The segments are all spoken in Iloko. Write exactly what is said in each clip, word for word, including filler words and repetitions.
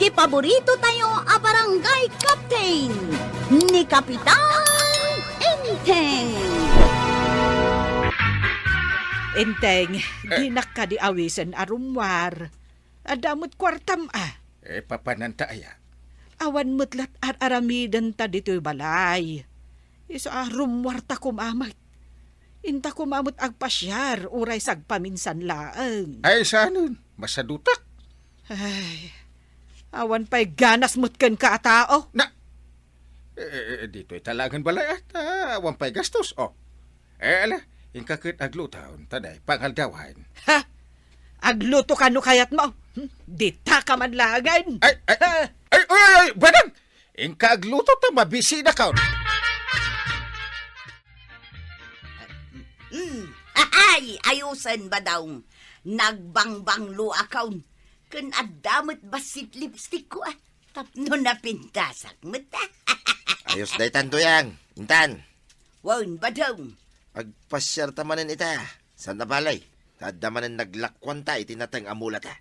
Paborito tayo a barangay captain, ni Kapitan Enteng. Enteng, eh, dinak kadi awisen a rummuar. Adda met kuartam a. Eh, papananta aya? Awan met lat ar-aramidenta ditoy balay. Isu a rummuarta koma met. Inta koma met agpasiar, uray sagpaminsan laeng. Ay, saanen? Masadutak. Ay, awan pay ganas met kenka a tao. Na, eh, eh, eh, ditoy talagen balay, ah, ta awan pay gastos, oh. Eh, ala, inka ket agluton, ta pangaldawan. Ha? Agluto kano kayatmo? Hmm? Dita ka man laengen. Ay, ay, ha? Ay, ay, ay, ay, Badang! Inka agluto ta mabisina ka. Hmm. Ay, ayusen, Badong. Nagbangbanglo a kaon. Ken adda met bassit lipstick ko, ah. Tapno napintasak met, ah. Ayos daytan, Tuyang. Intan. Wen, Badong. Agpasiar ta manen ita. Saan a balay? Ta adda manen naglakuanta iti nateng a mulata.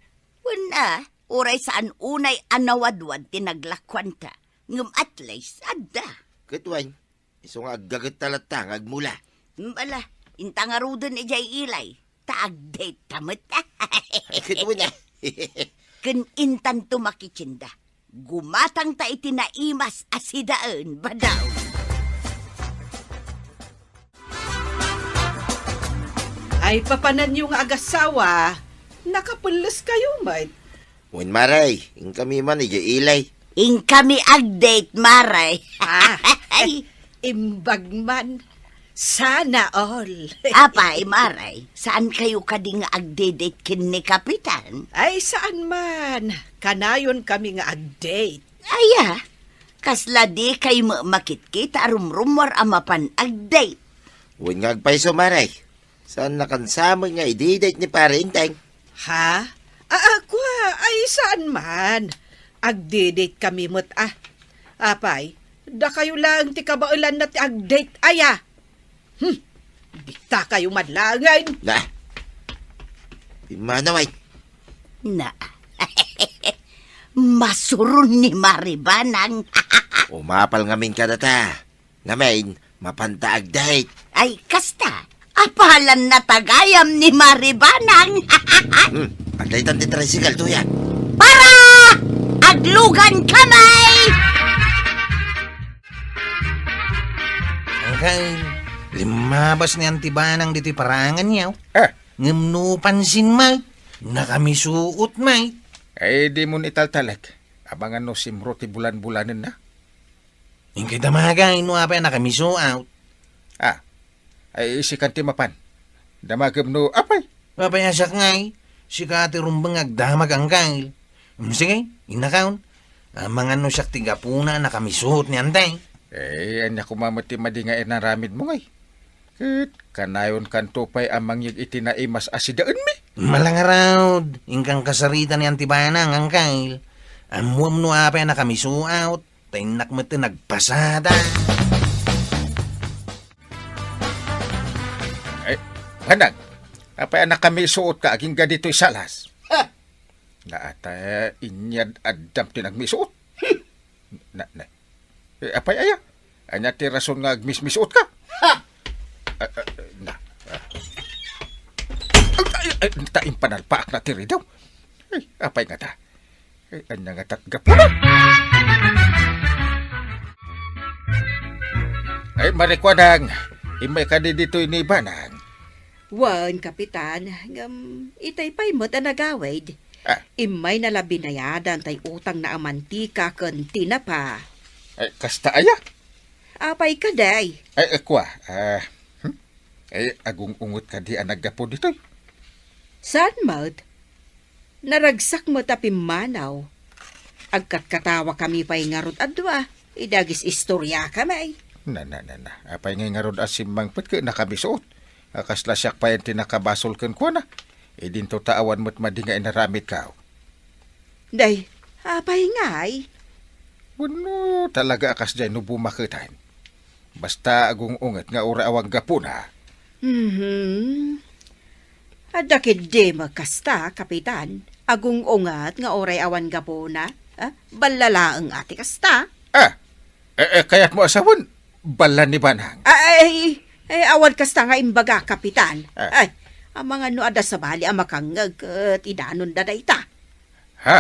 Wen, ah. Uray saan unay a nawadwad ti naglakuanta. Ngem at least, adda. Ket wen, isu nga aggagetta latta nga agmula. Bala, inta ngaruden idiay ilay, ta agdate ta met. Ket wen a. Ken intanto makitenda. Gumatang ta iti naimas a sidaen, Badong. Ay, papananyo nga agasawa, nakapelles kayo met. Wen, Mare, inkami man idiay ilay. Inkami agdate, Mare. Ah, ay, imbag man. Sana all. Apay, Mare, saan kayo kadi nga agdedate ken ni Kapitan? Ay, saan man. Kanayon kami nga agdate. Aya, kasla di kayo ma-, makitkita a rumrummuar a mapan agdate. Wen nga agpayso, Mare. Saan nakansamet nga ididate ni Pare Enteng? Ha? Ah, ah, kua, ay saan man. Agdidate kami met, ah. Apay, dakayo laeng ti kabaelanna ti agdate aya. Hmm, dita kayo man laengen. Na. Pimmanaw ay. Na. Masuron ni Maribanang. Umapal ngamin kadata. Ngamin, mapanta agdate. Ay, kasta, apalan na tagayam ni Maribanang. Hmm, agdaytan ti tricycle, Tuyang. Para! Aglugan kami! Angkay, limmabas ni Antibanang ditoy parangan niya. Ah. Ngem no pansin may, nakamisuot may. Ay, di mo italtalek. Abangan no simro ti bulan-bulanen na. Inkay damagay no apay a nakamisuot. Ah, ay, isikan ti mapan. Damagem no apay. Apay a siak ngay, sika ti rumbeng nga agdamag angkay. Mm, sige, innakaon. Amangan no siak ti gapuna a nakamisuot ni Antay. Eh, ania koma met ti madi nga inaramid mo ngay? Ket kanayon kanto pay a mangyeg iti naimas a sidaenmi? Malangarud, inkang kasarita ni Antibanang, angkay. Ammuam no apay a nakamisuot. Ta innak met ti nagpasada. Ay, Banag, apay a nakamisuot ka agingga ditoy salas? Ha? Naata, inyad addam ti nagmisuot. Na, na. Eh, apay aya? Ania ti rason nga agmismisuot ka? Ha? Ah, ah, na. Ah. Ay, ay, ay, ta impanalpaak na ti ridaw. Ay, apay nga ta? Ay, ania nga tatgapuna? Ay, Marikuanang, immay kadi ditoy ni Banang. Wen, Kapitan, ngem itay pay met a nagawid. Ah. Immay na la binayadan tay utangna a mantika ken tinapa. Ay, kasta aya? Apay kadi? Ay, kua, ah, hmm? Ay, agung-unget kadi a naggapu ditoy? Saan met? Naragsak met a pimmanaw. Agkatkatawa kami pay ngarud a dua, idi agis-istorya kami. Na, na, na, na. Apay ngay ngarud a simmangpet ket nakamisuot? A kasla siak pay ti nakabasol kenkuana. Idinto ta awan met madi nga inaramidko. Day, apay ngay? Wenno talaga a kasdiay no bumaketan? Basta agung-unget nga uray awan gapuna. Mhm. Adda ketdi met kasta, Kapitan. Agung-unget nga uray awan gapuna. Ah, balla laeng a ti kasta. Ah, eh, eh, kayatmo a sawen, balla ni Banang. Ah, ay, ay, awan kasta nga imbaga, Kapitan. Ah. Ay, amangan no adda sabali a makangngeg ket idanonda dayta. Ha?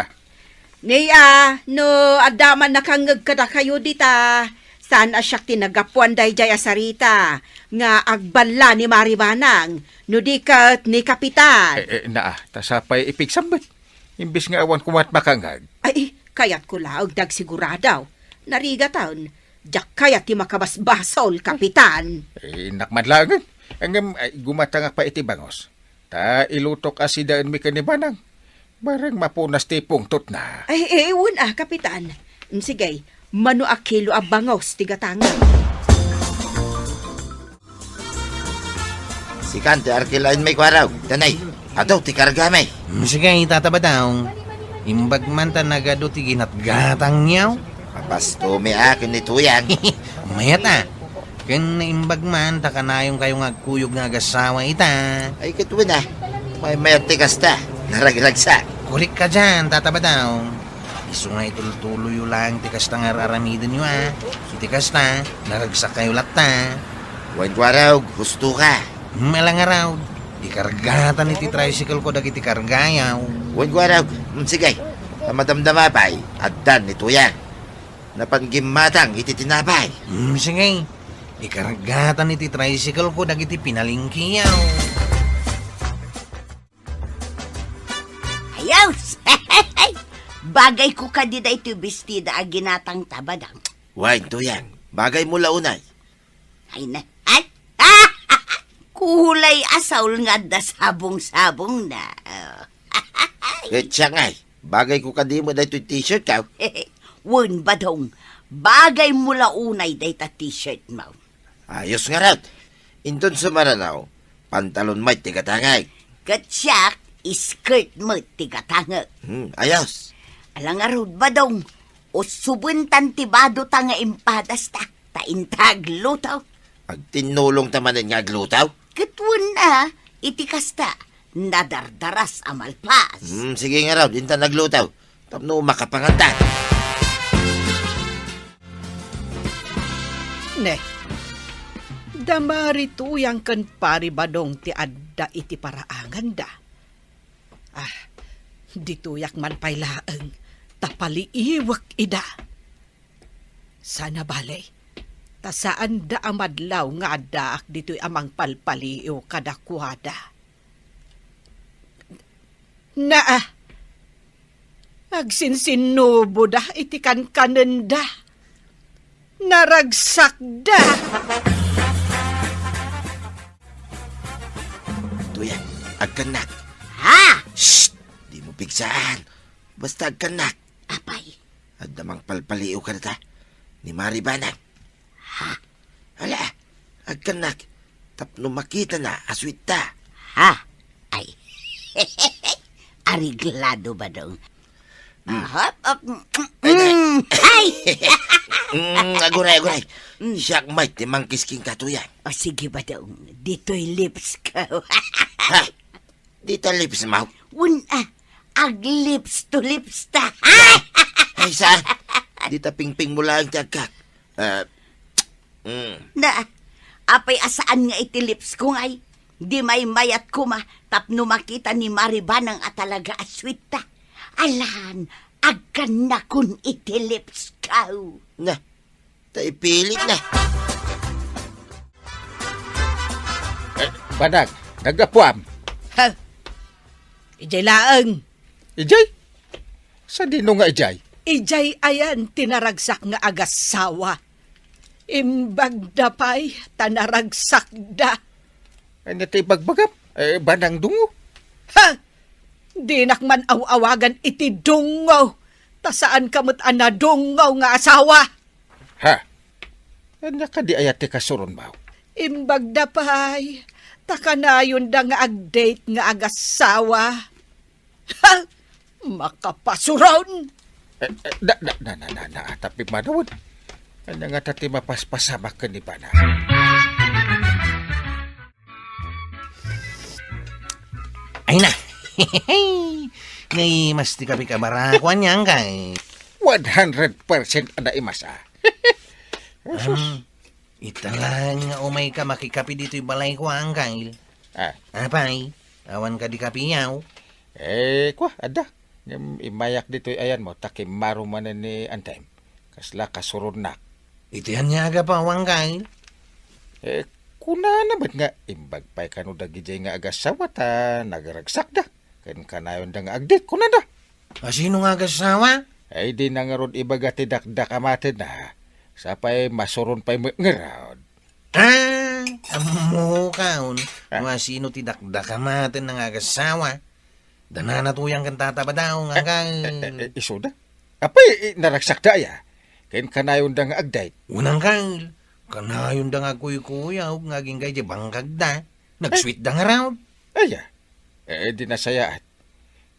Ni, ah, no adda man nakangngeg kadakayo dita, saan a siak ti naggapuan daydiay a sarita nga agballa ni Mari Banang, no di ket ni Kapitan. Eh, eh, naa, ta sapay ipigsambit. Imbes nga awan koma ti makangngeg. Ay, kayatko laeng ti agsigurado. Narigaten, diak kayat ti makabasbasol, Kapitan. Eh, innak man laengen. Ngem, ay, gumatangak pay iti bangus. Ta ilutok a sidaenmi ken ni Banang. Bareng mapunas ti pungtotna. Ay, eh, wen a, Kapitan. Mm, sige, mano a kilo a bangus ti gatangek? Sikan ti arkilaenmi, Kuarog. Danay, adu ti kargami. Mm, sige, Tata Badong. Imbag man ta nagadu ti ginatgatangyo. Mapastomi a ken ni Tuyang. Mayat a. Ken naimbag man ta kanayonkayo nga agkuyog nga agasawa ita. Ay, ket wen a. Maymayat ti kasta. Naragragsak. Korek ka dian, Tata Badong. Isu nga itultuloyyo laeng ti kasta nga ar-aramidenyo a. Iti kasta, naragsakkayo latta. Wen, Kuarog, husto ka. Mala ngarud, ikargatan iti tricycle ko dagiti kargayo. Wen, Kuarog, mm, sige. Ta madamdama pay, addan ni Tuyang. Napan gimmatang iti tinapay. Mm, sige. Ikargatan iti tricycle ko dagiti pinalengkeyo. Ayos! Bagay ko kadi daytoy bestida a ginatang, Tata Badong. Wen, Tuyang, bagaymo la unay. Ay na, ay! Kulay asaul nga adda sabong-sabongna. Ket siak ngay, bagay ko kadi met daytoy t-shirt ko. Wen, Badong, bagaymo la unay dayta t-shirt mo. Ayos ngarud. Inton sumarano, pantalon met ti gatangek. Ket siak, skirt met ti gatangek. Hmm, ayos. Ala ngarud, Badong, usubentan ti badota nga impadasta, ta inta agluto. Agtinnulongta manen nga agluto? Ket wen a, iti kasta, nadardaras a malpas. Hmm, sige ngarud, inta nagluto. Tapno makapanganta. Ne, da Mari Tuyang ken Pari Badong ti adda iti paraanganda. Ah, ditoyak man pay laeng, ta paliiwek ida. Saan a bale, ta saanda a madlaw nga addaak ditoy a mangpalpaliiw kadakuada. Naa, agsinsinnuboda iti kankanenda. Naragsakda. Tuya, agkannak. Ha? Shh! Dimo pigsaan. Basta agkannak. Apay? Adda mangpalpaliiw kadata ni Mari Banang. Ha? Ala, agkannak tapno makitana a suitta. Ha? Ay. Areglado, Badong. Mm. Aha, ap-, mm, ay, nay. Mm, aguray, aguray. Mm. Siak met ti mangkisking katuyan. O, sige, Badong. Ditoy lips ko. Ha? Dita lips mo? Wen a, ag lips to lips ta. Ay, saan? Dita pingping mo laeng ti agkak. Ah, mm. Na, apay a saan nga iti lips ko ngay? Di maymayat koma tapno makita ni Mari Banang a talaga a suitta. Alan, agkannakon iti lips ko. Na, ta ipilit na. Eh, Banang, naggapuam. Ha? Idiay laeng. Idiay? Sadino nga idiay? Idiay ayan ti naragsak nga agassawa. Imbagda pay ta naragsakda. Ania ti ibagbagam? Eh, Banang Dungo? Ha? Dinak man aw-awagan iti Dungo. Ta saanka met a nadungo nga asawa. Ha? Ania kadi aya ti kasuronmo? Imbagda pay, ta kanayonda nga agdate nga agassawa. Ha? Makapasuron! Eh, eh, na, na, na, na, na, na, tapim manawen. Ania ngata ti mapaspasamak ken ni Bana? Ay na! Naimas ti kape ka, Barak. Kuan yan kay. one hundred percent a naimas, a. Asus. Am, ita laeng nga umayka makikape ditoy balayko, Angkel. A. Apay, awan kadi kapeyo? E, kua, adda. Ngem immayak ditoy ayanmo, ta kimmaro manen ni Antay. Kasla kasuronnak. Iti ania a gapu, Angkel? E, kunana met nga imbag pay kano dagidiay nga agassawa ta nagaragsakda. Ken kanayonda nga agdate, kunada. A, sino nga agassawa? Ay, dina ngarud ibaga ti dakdakamatenna. Sapay masuron pay met ngarud. A, ammokon. A? No sino ti dakdakamatenna nga agassawa. Da nanatuyang ken Tata Badong, Angkel. E, e, e, isuda? Apay, e, naragsakda aya? Ken kanayonda nga agdate? Wen, Angkel. Kanayonda nga agkuykuyog nga agingga idiay bangkagda. Nagsuitda ngarud. Aya? E, di nasayaat.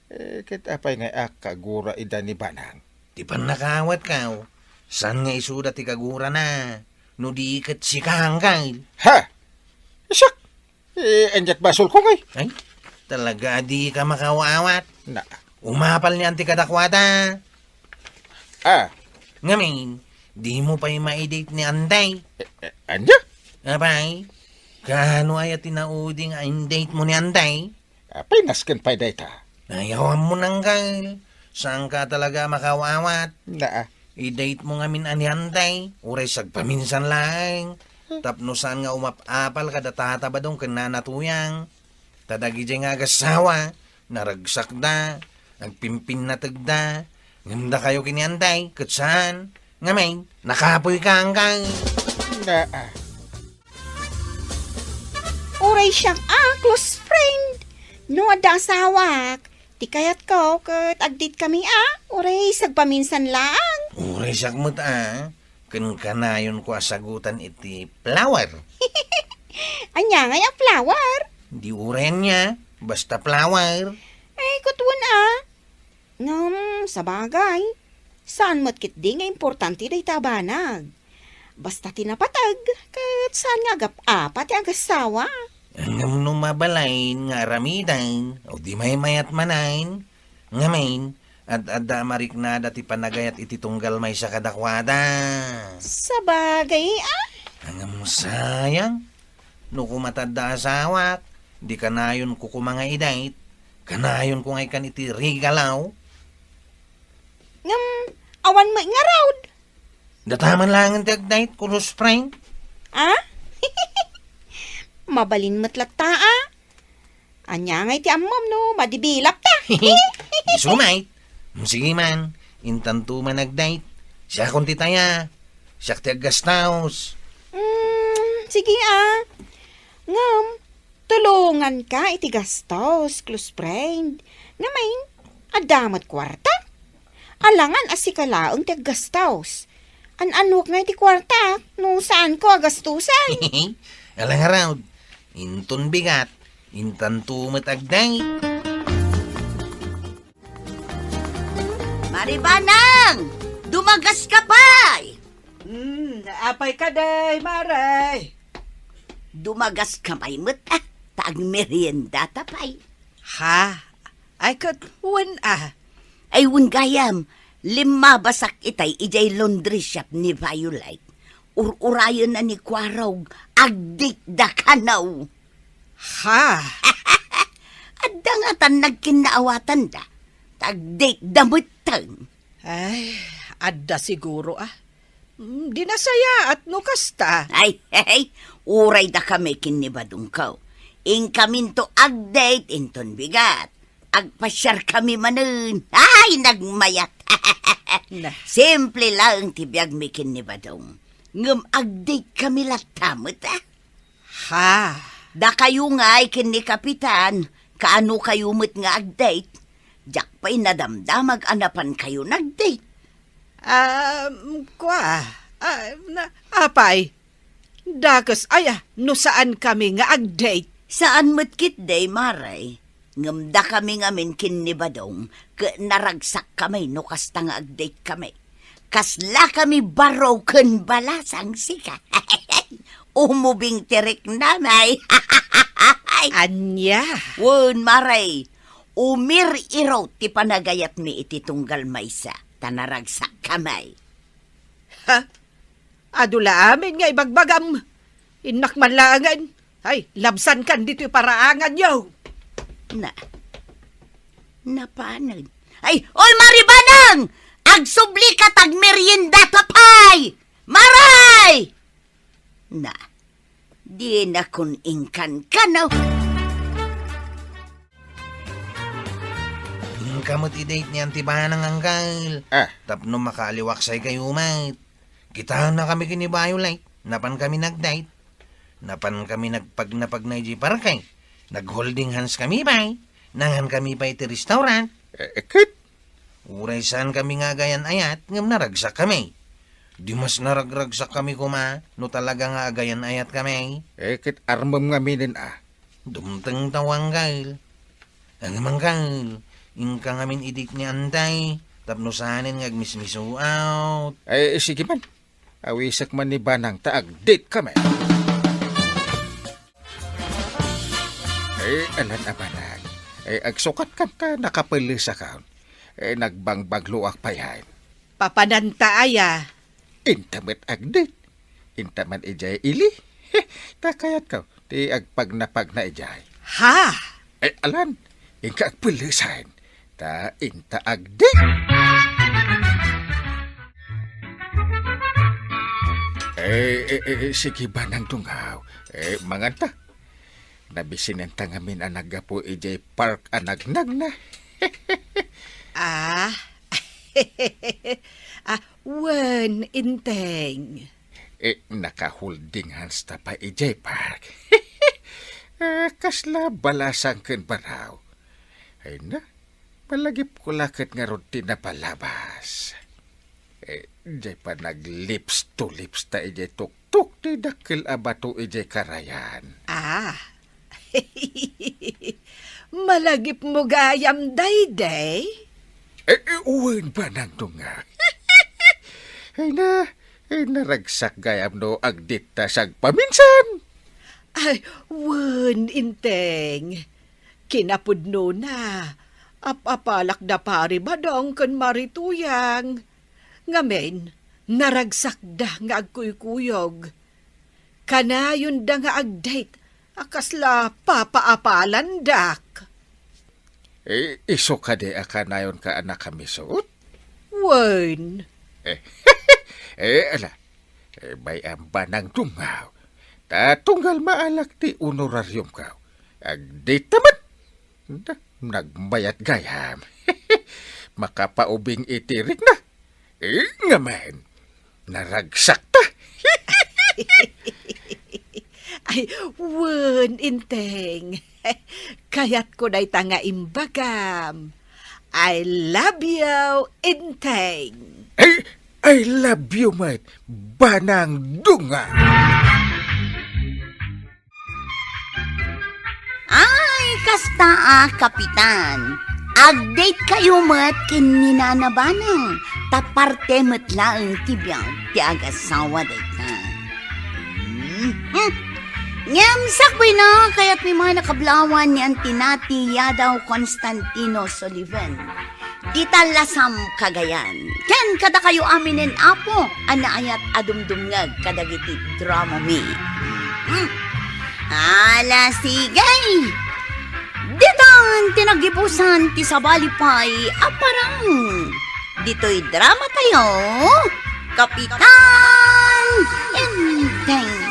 E, ket apay nga akkagura ida ni Banang? Ti pannakaawatko, saan nga isuda ti kagurana, no di ket sika, Angkel? Ha? Isak! E, ania't basolko ngay? Ay, talaga a dika makaawat. Na. Umapal ni Antay kadakuada. A. Ngamin, dimo pay maidate ni Antay. E, e, ania? Apay, kaano aya ti naudi nga indate mo ni Antay? Apay, nasken pay dayta. Ay, awan mo nanggal. Saanka talaga makaawat. Naa. I-date mo ngamin a ni Antay, uray sagpaminsan laeng. Hmm. Tapno saan nga umap-apal kada Tata Badong ken Nana Tuyang. Ta dagidiay nga agassawa, naragsakda, nagpimpinnategda, ngem dakayo ken ni Antay, ket saan. Ngamin, nakapoyka, Angkel. Naa. Uray siak a close friend. No adda asawak, ti kayatko ket agdate kami a, uray sagpaminsan laeng. Uray siak met a, ken kanayonko a sagutan iti flower. Ania ngay a flower? Di uray ania, basta flower. Ay, kutwen a. Ngem, sabagay, saan met ketdi nga importante dayta a banag. Basta ti napateg, ket saan nga agap-apa ti agassawa. Ngem no mabalin nga aramiden, o di maymayat manen, ngamin, ad-adda a mariknada ti panagayat iti tunggal maysa kadakuada. Sabagay, a? Ngem sayang, no koma ta adda asawak, di kanayonko koma nga i-date, kanayonko nga ikkan iti regalo. Ngem, awan met ngarud. Data man laengen ti ag-date, close friend. A? Mabalin met latta, a. Ania ngay ti ammom no madibilap ta? Isu met. Sige man, intanto man ag-date. Siakon ti taya. Siak ti aggastos. Mm, sige, a. Ngem, tulonganka iti gastos, close friend. Ngamin, adda met kuarta? Alangan a sika laeng ti aggastos. An-anok ngay ti kuarta no saanko a gastusen? Ala ngarud, inton bigat, intanto met ag-date. Mari Banang! Dumagaska pay! Hmm, apay kadi, Mare? Dumagaska pay met, a, ta agmeriendata pay. Ha? Ay, ket wen a. Ay, wen gayam, limmabasak itay idiay laundry shop ni Violet. Ur-urayenna ni Kuarog, ag-date da kano. Ha? Adda ngatan nagkinnaawatanda, ta ag-date da metten. Ay, adda siguro, a. Mm, di nasayaat no kasta. Ay, ay, uray dakami ken ni Badongko. Inkaminto ag-date inton bigat. Agpasiarkami manen. Ay, nagmayat. Na. Simple laeng ti biagmi ken ni Badong. Ngem ag-date kami latta met, a. Ha? Dakayo ngay ken ni Kapitan, kaano kayo met nga ag-date? Diak pay nadamdamag a napan kayo nag-date. Um, kua, a, na, apay, dakes aya no saan kami nga ag-date? Saan met ketdi, Mare. Ngem dakami ngamin ken ni Badong, ket naragsakkami no kasta nga ag-date kami. Kaslakami baro ken balasang sika. Umubing ti riknami. Ania? Wen, Mare, umir-iro ti panagayatmi iti tunggal maysa. ta naragsakkami. Ha? Adu la amin nga ibagbagam. Innak man laengen. Ay, labsankan ditoy paraanganyo. Na, napanen. Ay, oy, Mari Banang! Agsublika ta agmeriendata pay! Mari! Na, dinakon inkankanaw. Inka met idayt ni Anti Banang, anggal. Ah. Tapno makaaliwaksaykayo met. Kitaennakami ken ni Violet. Napankami nag-date. Napankami nagpagnapagna idiay parke. Nag-holding hands kami pay. Nangankami pay iti restaurant. Eh, eh, ket? Uray saankami nga agayan-ayat, ngem naragsakkami. Di mas naragragsakkami koma no talaga nga agayan-ayatkami. Eh, ket armem ngaminen a. Dumteng ta, anggal. Ngem anggal, inka ngamin idayt ni Anti, tapno saanen nga agmismisuot. Ay, sige man. Awisek man ni Banang ta ag-date kami. Eh, alan a Banang. Eh, agsukat kan ta nakapelesakon. Eh, nagbangbagloak payen. Papananta aya. Inta met ag-date. Inta man idiay ili. Ta kayatko ti agpagnapagna idiay. Ha? Eh, alan, inka agpelesen. Ta inta ag-date. Eh, eh, eh, eh, sige, Banang Dungaw. Eh, manganta. Nabisinenta ngamin a naggapu idiay park a nagnagna. Ah? Ah, wen, Enteng. Eh, naka-holding hands ta pay idiay park. Eh, kasla balasang ken baraw. Ay na, malagipko la ket ngarud ti napalabas. Eh, diay pa nag-lips to lips ta idiay tuktok ti dakkel a bato idiay karayan. Ah. Malagipmo gayam daydi? Eh, eh, wen, Banang Dungaw. Ay na, eh, naragsak gayam no agdate ta sagpaminsan. Ay, wen, Enteng. Kinapudnona, ap-apalak da Pari Badong ken Mari Tuyang. Ngamin, naragsakda nga agkuykuyog. Kanayonda nga ag-date a kasla papaapalandak. Eh, isu kadi a kanayonka a nakamisuot? Wen. Eh, eh, ala. Eh, bay-am, Banang Dungaw. Ta tunggal maalak ti honorariumko. Ag-date ta met. Da, nagmayat gayam. Makapaubing iti rikna. Eh, ngamin, naragsakta. Ay, wen, Enteng. Kayatko dayta nga imbagam. I love you, Enteng. Ay, I love you met, Banang Dungaw. Ay, kasta a, Kapitan. Ag-date kayo met ken ni Nana Banang, ta parte met laeng ti biag ti agasawa dayta. Hmm, hmm. Ngem sakbay na, kayatmi met a kablawan ni Auntie Nati Yadaw Constantino Sullivan. Dita Lasam, Cagayan. Ken kadakayo aminen, Apo, a naayat a dumdumngeg kadagiti dramami. Hmm. Ala, sige! Ditan ti naggibusan ti sabali pay a parang. Ditoy drama tayo, Kapitan Enteng.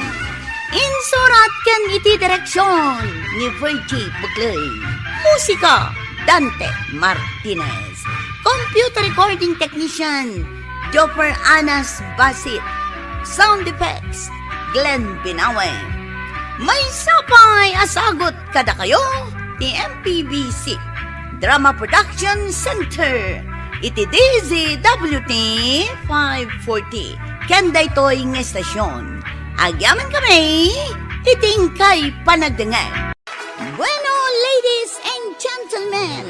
Insurat ken iti direksyon ni Virgie Bugley. Musika, Dante Martinez. Computer recording technician, Jopper Anas Basit. Sound effects, Glenn Binawe. Maysa pay a sagut kadakayo ti M P B C Drama Production Center iti D Z W T five forty. Ken daytoy nga estasyon, agyamankami iti inkay panagdengngeg. Bueno, ladies and gentlemen,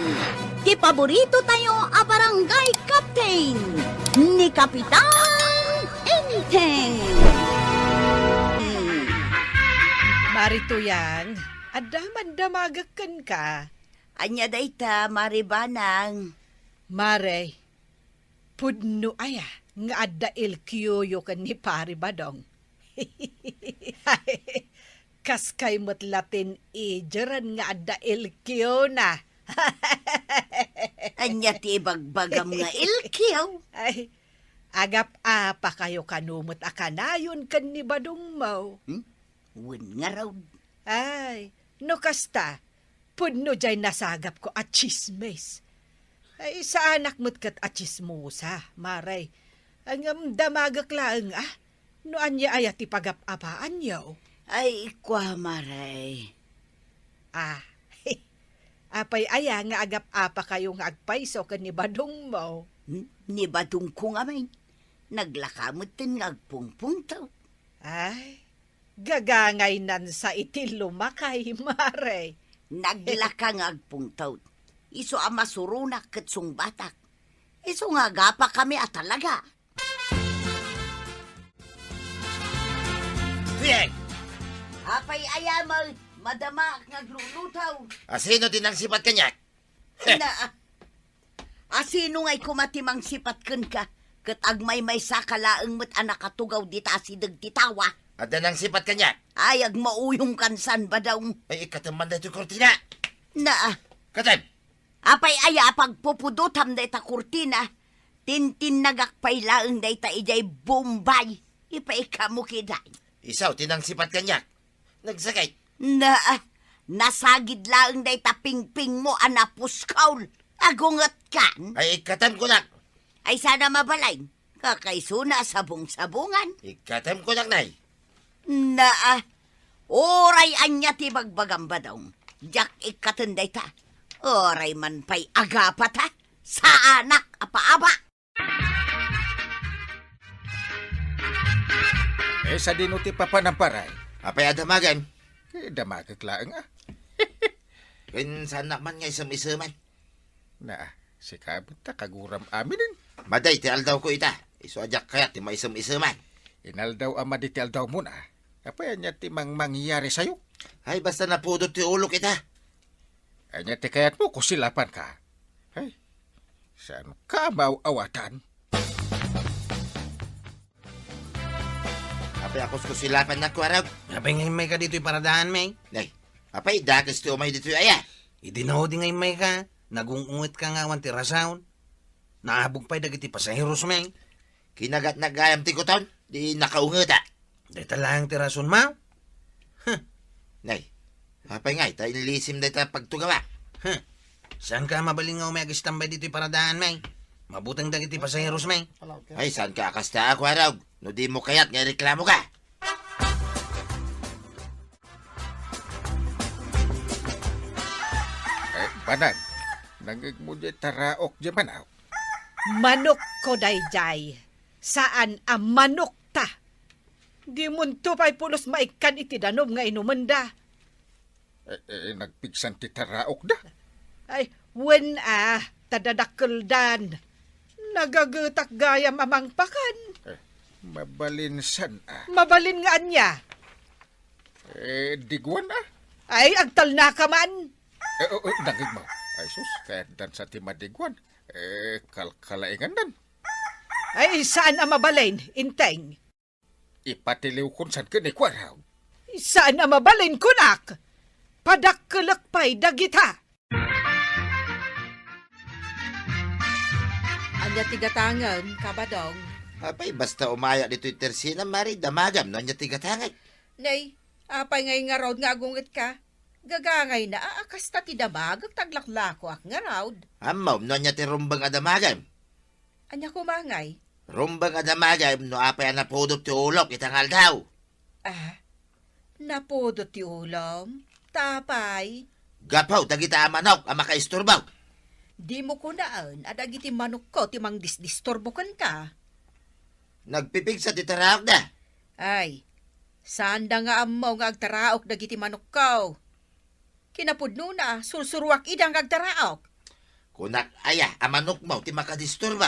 ti paborito tayo a barangay captain, ni Kapitan Enteng. Mari Tuyang, adda man damagek kenka. Ania dayta, Mari Banang? Mari, Pudno aya nga adda L Q-yo ken ni Pari Badong? Kaskay met la teenager-an nga adda L Q-na. Ania ti ibagbagam nga L Q? Ay, agap-apakayo kano met a kanayon ken ni Badongmo. Hmm? Wen ngarud. Ay, no kasta, pudno jay nasagapko a tsismis. Ay, saanak met ket a tsismosa, Mare. Ngem damagek laeng, a, no ania aya ti pagap-apaanyo. Ay, kua, Mare. Ah, apay aya nga agap-apakayo nga agpayso ken ni Badongmo? N-, ni Badongko ngamin, naglaka metten nga agpungpungtot. Ay, gagangaynan sa iti lumakay, Mare. Naglaka nga agpungtot. Isu a masuronak ket sungbatak. Isu nga agapakami a talaga. Apay aya met, madamaak nga agluluto. Asino ti nangsipat kaniak? Na, asino ngay koma ti mangsipat kenka, ket agmaymaysaka laeng met a nakatugaw dita asideg ti tawa? Adda nangsipat kaniak? Ay, agmauyongkan san, Badong. Ay, ikkatem man daytoy kurtina. Na, Katem! Apay aya a pagpupudotam dayta kurtina? Tintinnagak pay laeng dayta idiay Bombay. Ipaikamo kida. Isu ti nangsipat kaniak. Nagsakit. Na, nasagid laeng dayta pingpingmo a napuskol. Agungetkan. Ay, ikkatem kunak. Ay, saan a mabalin. Kakaisuna a sabong-sabongan. Ikkatem kunak, Nay. Na, uray ania ti bagbagam, Badong. Diak ikkaten dayta. Uray man pay agapata. Saanak a paaba. Eh, sadino ti papanam, pare? Apay a damagem? Eh, damagek laeng, a. Ken saannak man nga isem-iseman. Na, sika met ta kaguram aminen. Madi ti aldawko ita. Isu a diak kayat ti maisem-iseman. Inaldaw a madi ti aldawmon, a. Apay ania ti mangmangyari sayo? Ay, basta napudot ti ulok ita. Ania ti kayatmo, kusilapanka? Ay, saanka maaw-awatan? Apay a kuskusilapannak, Kuarog? Apay nga immayka ditoy paradaanmi? Nay, apay dakes ti umay ditoy aya? Idi naudi nga immayka, nagung-ungetka nga awan ti rason. Naabog pay dagiti pasaherosmi. Kinagatnak gayam ti kuton, di nakaungeta. Dayta laeng ti rasonmo? Huh. Nay, apay ngay ta inlisim dayta pagtugawak? Huh. Saanka a mabalin nga umay agistambay ditoy paradaanmi? Mabuteng dagiti pasaherosmi. Ay, saanka a kasta, Kuarog? No dimo kayat nga ireklamoka. Eh, banag, nangngegmo diay taraok diay manok? Manokko daydiay. Saan a manokta. Dimonto pay pulos maikkan iti danum nga inumenda. Eh, eh, nagpigsan ti taraokda? Ay, wen a, ta dadakkeldan. Nagagetak gayam a mangpakan. Eh, mabalin san a? Mabalin nga ania? Eh, diguan a? Ay, agtalnaka man. Eh, oh, oh, nangngegmo. Ay, sus, kayatdan sa ti madiguan. Eh, kalkalaingandan. Ay, saan a mabalin, Inteng? Ipatiliwkon san ken ni Kuarog. Saan a mabalin kunak? Padakkelek pay dagita. Ania ti gatangem, Kabadong? Apay, basta umayak ditoy tersinam, Mari, damagam no ania ti gatangek. Nay, apay ngay ngarud nga agungetka? Gagangayna a, a kasta ti damagek ta aglaklakoak ngarud. Ammom no ania ti rumbeng a damagem? Ania koma ngay? Rumbeng a damagem no apay a napudot ti ulok ita nga aldaw. Ah, napudot ti ulom? Ta apay? Gapu dagita a manok a makaisturbo. Dimo kunaen a dagiti manokko ti mangdisdisturbo kenka. Nagpipigsa ti taraokda. Ay, saanda nga ammo nga agtaraok dagiti manokko. Kinapudnona, sursuroak ida nga agtaraok. Kunak aya a manokmo ti makadisturbo?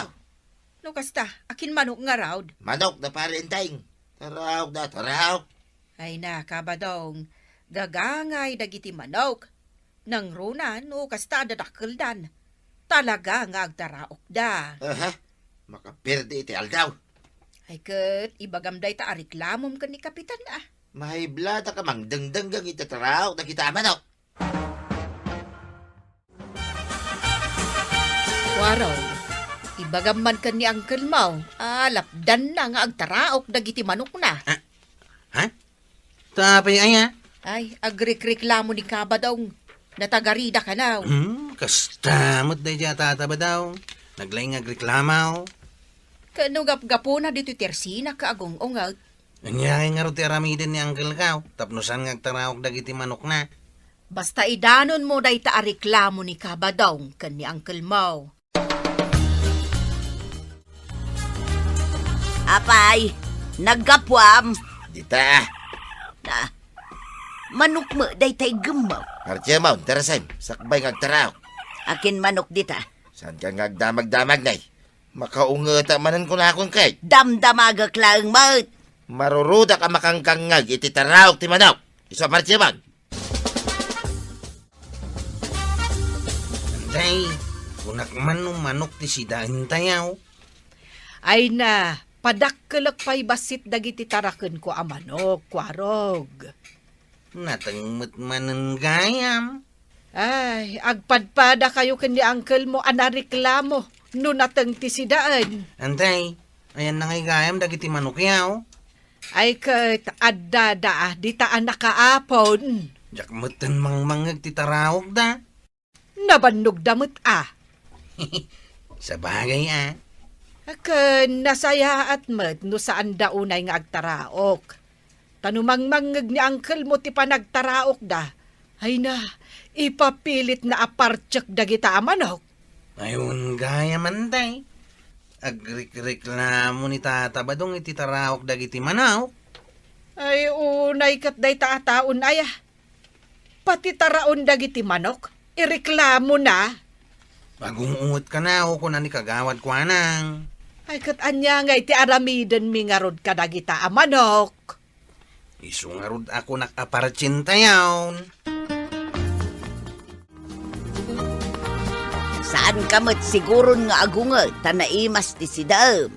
No kasta, akin manok ngarud? Manok da Pari Enteng. Taraokda, taraok. Ay na, Kabadong, gagangay dagiti manok. Nangruna no kasta a dadakkeldan. Talaga nga agtaraokda. Aha. Makaperde iti aldaw. Ay ket, ibagam dayta a reklamom ken ni Kapitan, a. Mahiblada ka mangdengdengngeg iti taraok dagiti a manok. Warong, ibagam man ken ni Uncle Mau, a lapdanna nga agtaraok dagiti manokna. Ah, ha? Ta apay aya? Ay, agrikreklamo ni Kabadong. Natagarida kanaw. Hmm, kasta met daydiay a Tata Badong. Naglaing nga agreklamo. Ket no gapgapuna ditoy tersina ket agung-unget. Ania ngay ngarud ti aramiden ni Uncle Kao tapno saan nga agtaraok dagiti manokna? Basta idanonmo dayta a reklamo ni Kabadong ken ni Uncle Mo. Apay, naggapuam? Dita. Ah, manok met dayta iggem mo. Arjemon, Teresem, sakbay nga agtaraok. Akin manok dita? Saan ka nga agdamagdamag, nay? Makaungeta manen kunakon kay. Damdamagek laeng met. Marurudak a makangkangngeg iti taraok ti manok. Isu a Martiaman. Anday, kunak man no manok ti sidaentayaw. Ay na, padakkelek pay bassit dagiti tarakenko a manok, Kuarog. Nateng met manen gayam. Ay, agpadpadakayo ken ni uncle mo a nareklamo no nateng ti sidaen. Anday, ayanna ngay gayam dagiti manokyaw? Ay ket, addada dita a nakaapon. Diak metten mangmangngeg ti taraokda. Nabannogda met a. Sabagay a. Ken nasayaat met no saanda unay nga agtaraok. Ta no mangmangngeg ni uncle mo ti panagtaraokda, ay na, ipapilitna a partiek dagita a manok. Ay, wen gayam anday. Agrikreklamo ni Tata Badong iti taraok dagiti manok. Ay, unay ket dayta a taon aya. Pati taraon dagiti manok, ireklamona. Agung-unget kanaw, kuna ni Kagawad Kuanang. Ay, ket ania ngay ti aramidenmi ngarud kadagita a manok? Isu ngarud a kunak a partsentayon. Saan ka met siguron nga agunget ta naimas ti sidaem?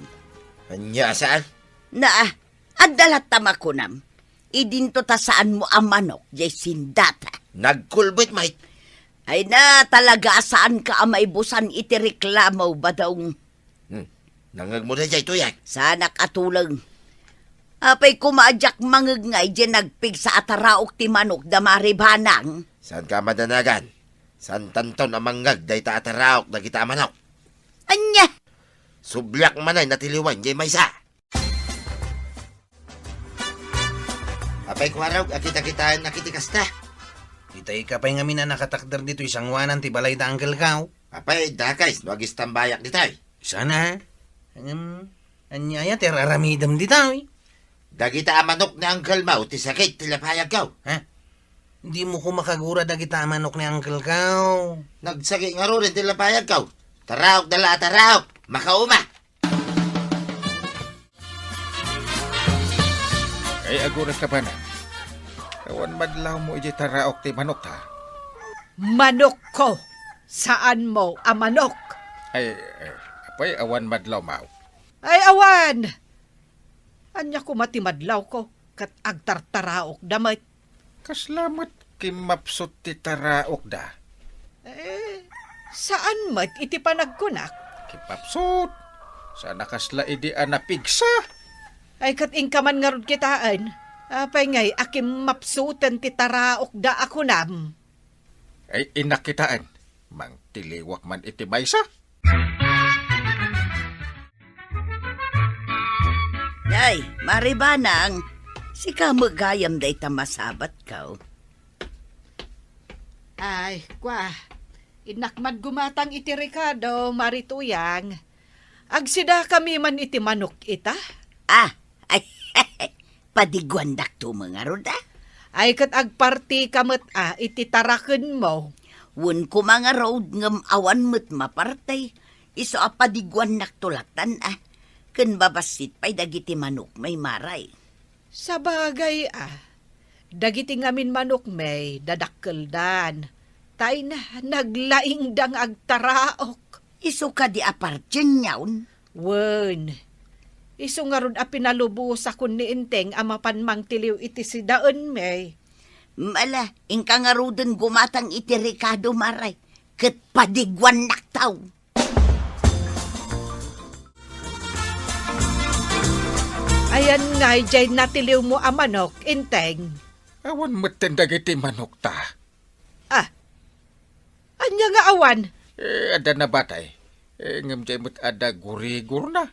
Ania a saan? Na, adda latta makunam. Idinto ta saanmo a manok jay sindata. Nagkulbit, mait. Ay na, talaga a saanka a maibusan iti reklamo, Badong. Hmm. Nangngegmo daydiay, Tuyang? Saanak a tuleng. Apay koma a diak mangngeg nga idiay nagpigsa a taraok ti manok da Maribanang? Saanka a madanagan? Saantanton a mangngeg dayta a taraok dagita a manok. Ania? Subliak manen a tiliwen jay maysa. Apay, Kuarog, a kita-kitaennak iti kasta? Itay ka pay ngamin a nakatakder ditoy sangoanan ti balay da Uncle Kao. Apay, dakes no agistambayak ditoy. Sana. Ngem, ania aya ti ar-aramidem ditoy? Dagita a manok ni Uncle Mao ti sakit ti lapayagko. Ha? Dimo koma kagura dagita a manok ni Uncle Kao. Nagsakit ngaruden ti lapayagko. Taraok da la a taraok. Makauma. Ay, aguray ka banan. Awan madlawmo idiay taraok ti manok ta. Manokko, saanmo a manok. Ay, eh, apay, awan madlawmo? Ay, awan. Ania koma ti madlawko, ket agtartaraokda met. Kasla met kimmapsut ti taraokda? Eh, saan met iti panagkunak? Kimmapsut? Saan a kasla idi a napigsa? Ay, ket inka man ngarud kitaen. Apay ngay a kimmapsuten ti taraokda a kunam? Ay, innak kitaen. Mangtiliwak man iti maysa. Ay, Maribanang, sika met gayam dayta masabatko. Ay, kwa, innak man gumatang iti rekado, Mari Tuyang. Agsidakami man iti manok ita? Ah, ay, padiguandakto met ngarud a? Ay, ket agpartika met a iti tarakenmo. Wen koma ngarud ngem awan met maparti. Isu a padiguannakto latan a, ken babassit pay dagiti manokmi, Mari. Sabagay a, dagiti ngamin manokmi dadakkeldan, ta ay na, naglaingda nga agtaraok. Isu kadi a partienyon? Wen, isu ngarud a pinalubosakon ni Enteng a mapan mangtiliw iti sidaenmi. Ala, inka ngaruden gumatang iti rekado, Maray, ket padiguannakto. Ayan nga, idiay natiliwmo a manok, Enteng. Awan metten dagiti manokta. Ah, ania nga awan? Eh, adda nabatay. Eh, ngem diay met adda gurigurna.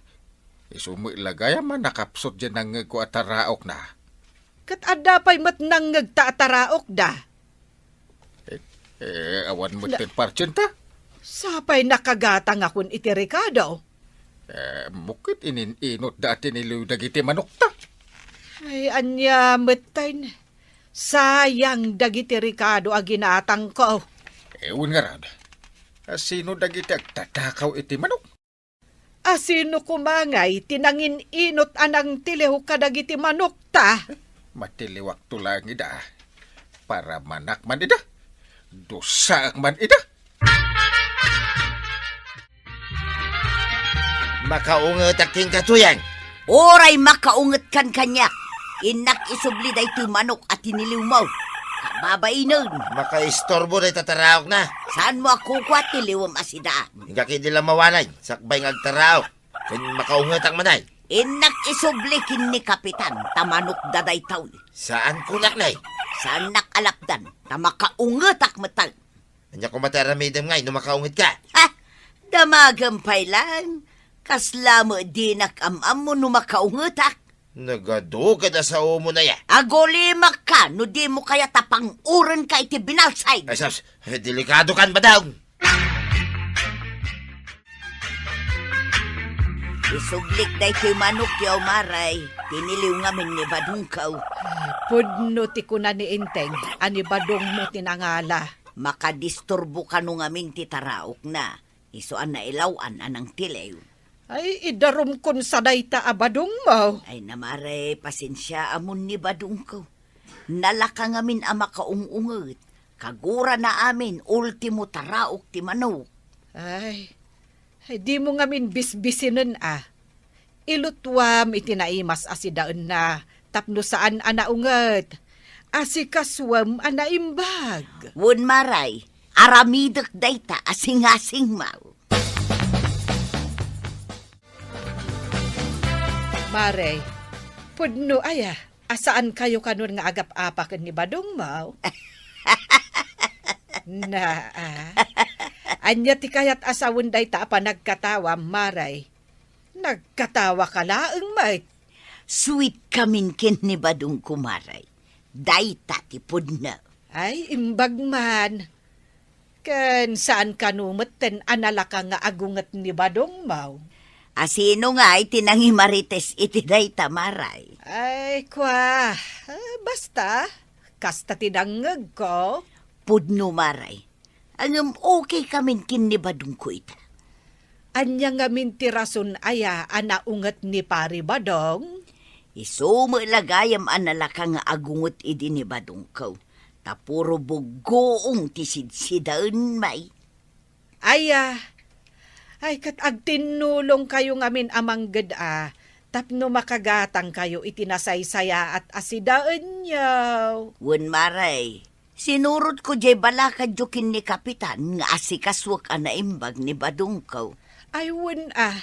Isu met la gayam a nakapsut diay nangngegko a taraokna. Ket adda pay met nangngegta a taraokda? Eh, eh, awan met Na-, ti partsenta. Sapay nakagatangakon iti rekado. Eh, mukit inin-inot da a tiniliw dagiti manokta. Ay, ania metten. Sayang dagiti rekado a ginatangko. Eh, wen ngarud, a sino dagiti agtatakaw iti manok? A sino koma ngay ti nangin-inot a nangtiliw kadagiti manokta? Matiliwakto laeng ida. Paramanak man ida. Dusaak man ida. Makaungetak kenka, Tuyang. Uray makaungetkan kaniak. Innak isubli daytoy manok a tiniliwmo. Kababainen. Makaistorbo dayta taraokna. Saanmo a kukua ti liwem a sida? Inka ketdi la mawanay, sakbay nga agtaraok. Ken makaungetak manen. Innak isubli ken ni Kapitan, ta manokda daytoy. Saan kunak, nay? Saannak a lapdan, ta makaungetak metten. Ania koma ti aramidem ngay no makaungetka? Ha? Damagem pay laeng. Kasla met dinak am-ammo no makaungetak. Nagadu kad a saomo na ya. Agulimakka no dimo kayat a pang-urenka iti binalsig. Ay, sus, eh, delikadokan, Badong. Isublik daytoy manok, Maray. Tiniliw ngamin ni Badongko. Pudno ti kuna ni Enteng a ni Badongmo ti nangala. Makadisturbo kano ngamin ti taraokna. Isu a nailaw-an a nangtiliw. Ay, idarumkon sa dayta a Badongmo. Ay, Maray, pasensiaamon ni Badongko. Nalaka ngamin a makaung-unget. Kagurana amin, ultimo taraok ti manok. Ay, ay, dimo ngamin bisbisinen a. Ilutuam iti naimas a sidaenna tapno saan a naunget. Asikasuem a naimbag. Wen, Maray, aramidek dayta a singasingmo. Maray, pudno aya a saankayo kanon nga agap-apa ken ni Badongmo? Na, ah. Ania ti kayat a sawen dayta a panagkatawam, Maray? Nagkatawaka laeng met. Sweet kamin ken ni Badongko, Maray. Dayta ti pudno. Ay, imbag man. Ken saan kano metten a nalaka nga agunget ni Badongmo? A sino ngay ti nangimarites iti dayta, Maray? Ay, kua, ah, basta, kasta ti nangngegko. Pudno, Maray. Ngem okay kamin ken ni Badongko ita. Ania ngamin ti rason aya a naunget ni Pari Badong? Isu met la gayam a nalaka nga agunget idi ni Badongko, ta puro buggoong ti sidsidaenmi. Aya, ay, ket agtinnulongkayo ngamin a mangged-a tapno makagatangkayo iti nasaysayaat a sidaenyo. Wen, Maray, sinurotko diay balakadyo ken ni Kapitan nga asikasuek a naimbag ni Badongko. Ay, wen a,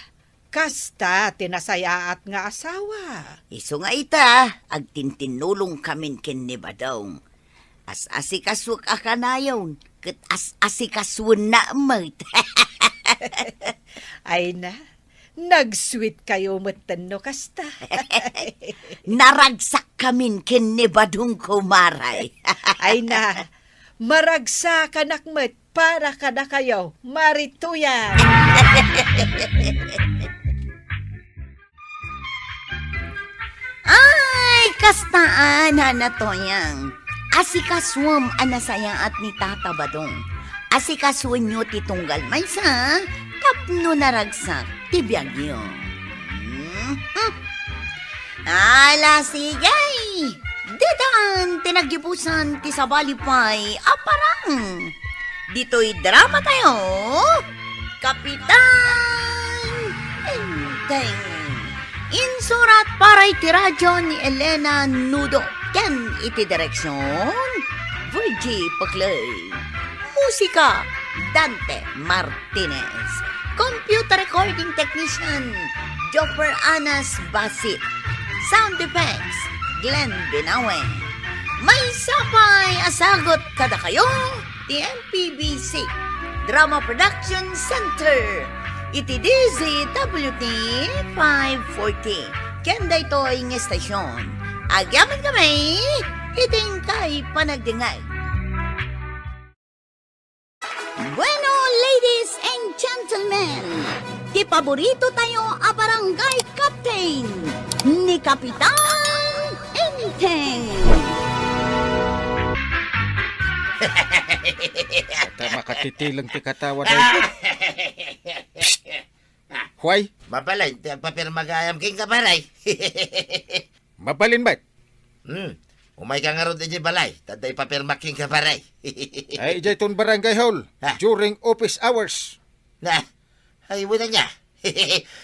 kasta ti nasayaat nga asawa. Isu nga ita, agtintinnulongkamin ken ni Badong. As-asikasuek a kanayon, ket as-asikasuenna met. Ay na, nag-sweet kayo metten no kasta. Naragsakkamin ken ni Badongko, Maray. Ay na, maragsakanak met para kadakayo, Mari Tuyang. Ay, kastaan, Nana Tuyang. Asikasuem a nasayaat ni Tata Badong. Asikasuenyo ti tunggal maysa tapno naragsak ti biagyo. Mhm. Ala, sige. Ditan ti naggibusan ti sabali pay a parang. Ditoy drama tayo, Kapitan. Enteng. Insurat para iti radyo ni Elena Nudo ken iti direksyon, Virgie Paclay. Musika, Dante Martinez. Computer recording technician, Joffer Anas Basit. Sound effects, Glenn Binawen. Maysa pay a sagut kadakayo ti M P B C Drama Production Center iti D Z W T five forty. Ken daytoy nga estasyon, agyamankami iti inkay panagdingeg. Bueno, ladies and gentlemen, ti paborito tayo a barangay captain, ni Kapitan Enteng. Ata makatitileng ti katawa daytoy. Psst! Huay? Mabalin ti agpapirma gayam kenka, pare. Mabalin met. Hmm. Umayka ngarud idiay balay, ta adda ipapirmak kenka, pare. Ay, idiay ton barangay hall, ha? During office hours. Na, ay, wala niya.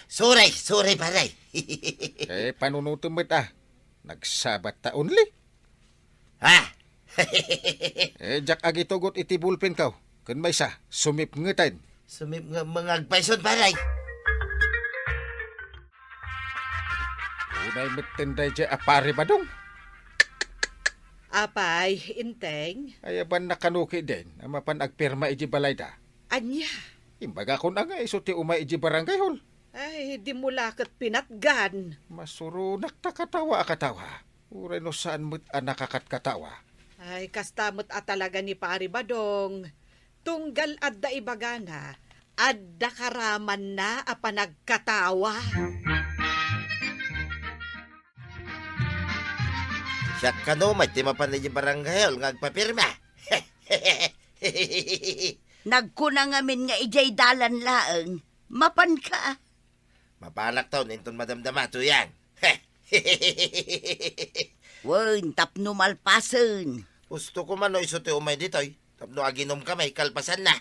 Sorry, sorry, pare. Eh, panunutem met, ah. Nagsabat ta only. Ha? Eh, diak agitugot iti bulpen ko. Ken maysa, sumipngeten. Sumip nga mga agpayson, pare. Unay metten daydiay a Pare Badong. Apay, Enteng? Ay, awan nakano ketdin a mapan agpirma iti balayda. Ania? Imbagakon a nga isu ti umay iti barangay hall. Ay, dimo la ket pinatgan. Masuronak ta katawa a katawa. Uray no saan met a nakakat-katawa. Ay, kasta met a talaga ni Pare Badong. Tunggal adda ibagana, adda karamanna a panagkatawa. Siak kano met ti mapan idiay barangay hall nga agpapirma. Nagkuna ngamin nga idiay dalan laeng, mapanka. Mapanak taon inton madamdama, Tuyang. Wen, tapno malpasen. Gusto ko man no isu ti umay ditoy, tapno aginom kami, kalpasanna.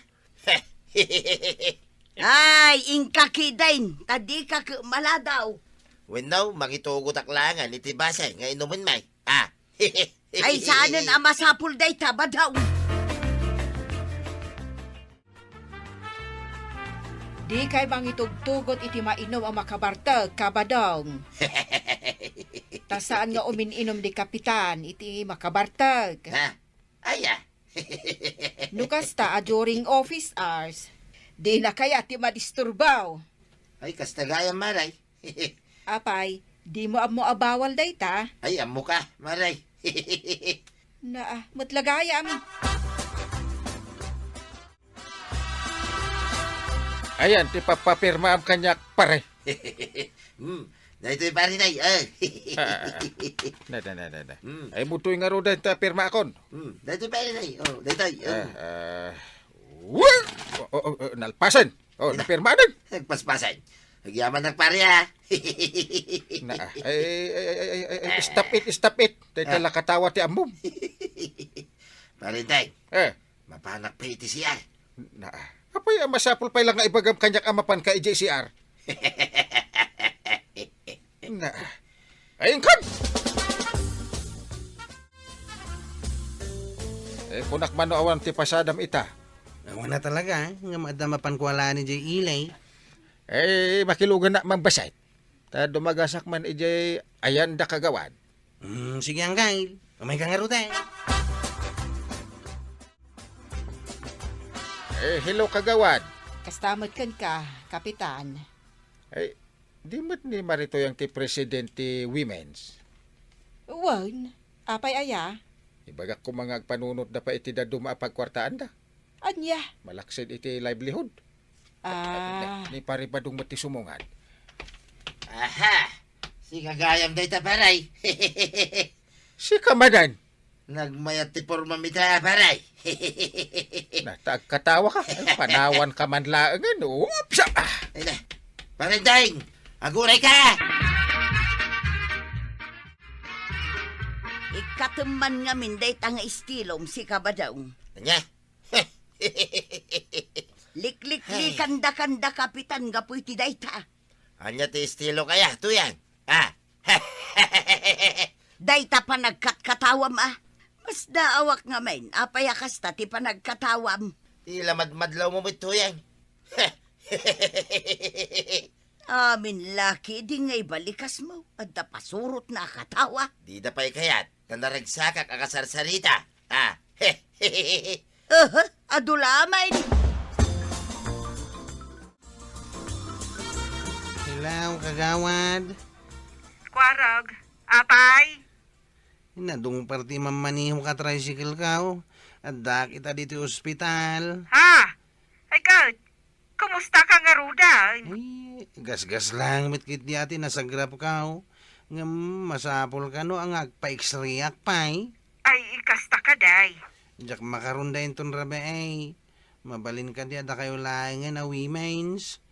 Ay, inka ketdin, ta dika ket maladaw. Wenno, mangitugotak laengen iti base nga inumenmi. Ah. Ay, saanen a masapul dayta, Badong. Dikay mangitugtugot iti mainum a makabartek, Kabadong. Ta saan nga umin-inum di kapitan iti makabartek. Ha? Aya. No kasta a during office hours, dina kayat ti madisturbaw. Ay, kasta gayam, Maray. Apay, dimo ammo a bawal dayta? Ay, ammoka, Maray. Naa, met la gayam. Ayan ti pappapirmaam kaniak, pare. Hmm. Daytoy, pare, tay. Ah. Ah, ah, ah. Na, na, na, na, na. Hmm. Ay, mutoy ngaruden ta pirmaakon. Hmm. Daytoy, pare, tay. Oh, daytoy. Oh. Ah, ah. Wah! Oh, oh, oh, oh, nalpasen. Oh, napirmaden. Nagpaspasen. Agyamanak, pare, ah. Na, ah. Ay, ay, ay, ay, ay, ay, stop it, stop it. Dayta la katawa ti ammom. Pare, tay. Eh. Mapanak pay iti C R. Na, apay a masapul pay la nga ibagam kaniak a mapanka idiay C R? Na, ay, inkan! Eh, kunak man no awan ti pasadam ita. Awan a talaga, eh, nga adda mapan kualaen idiay ilay. Eh, makilugan na man bassit. Ta dumagasak man idiay ayan da kagawad. Hmm, sige, Anggail. Umayka ngaruden. Eh, hello, kagawad. Kasta met kenka, Kapitan. Ay, di met ni Maritoy ang ti president ti Women's? Wen, apay aya? Ibagak koma nga agpanunotda pay iti dadduma a pagkuartaanda. Ania? Malaksid iti livelihood. Ah. Ni, ni Pare Badong met ti sumungad. Aha! Sika gayam dayta, pare. Sika manen? Nagmayat ti pormam ita, pare. Na, ta agkatawa ka. Ay, panawan ka man laengen. Oops! Ah! Ay na. Pare Deng, aguray ka! Ikkatem man ngamin dayta nga estilom, sika Badong. Ania? Likliklikan da kan da, Kapitan, gapu iti dayta. Ania ti estiloka aya, Tuyang? Ah. Dayta panagkatkatawam, a. Masdaawak ngamin, apay a kasta ti panagkatawam? Ti la madmadlawmo met, Tuyang. Amin laki di nga ibalikasmo, adda pasurotna a katawa. Dida pay kayat, ta naragsakak a kasarsarita. Ah. Aha, adu la amin. Hello, kagawad. Kuarog, apay? Nadungpar ti mammaniho ka tricycle ka, o. Addak ita ditoy ospital. Ha? Ay, kat, kumusta ka ngaruden? Ay, gasgas lang met ketdi a ti nasagrap ka, o. Ngem masapul kano a nga agpa-X-rayak pay. Ay, kasta ka, day. Diak makarunda inton rabii, ay. Mabalin kadi a dakayo laengen a women's.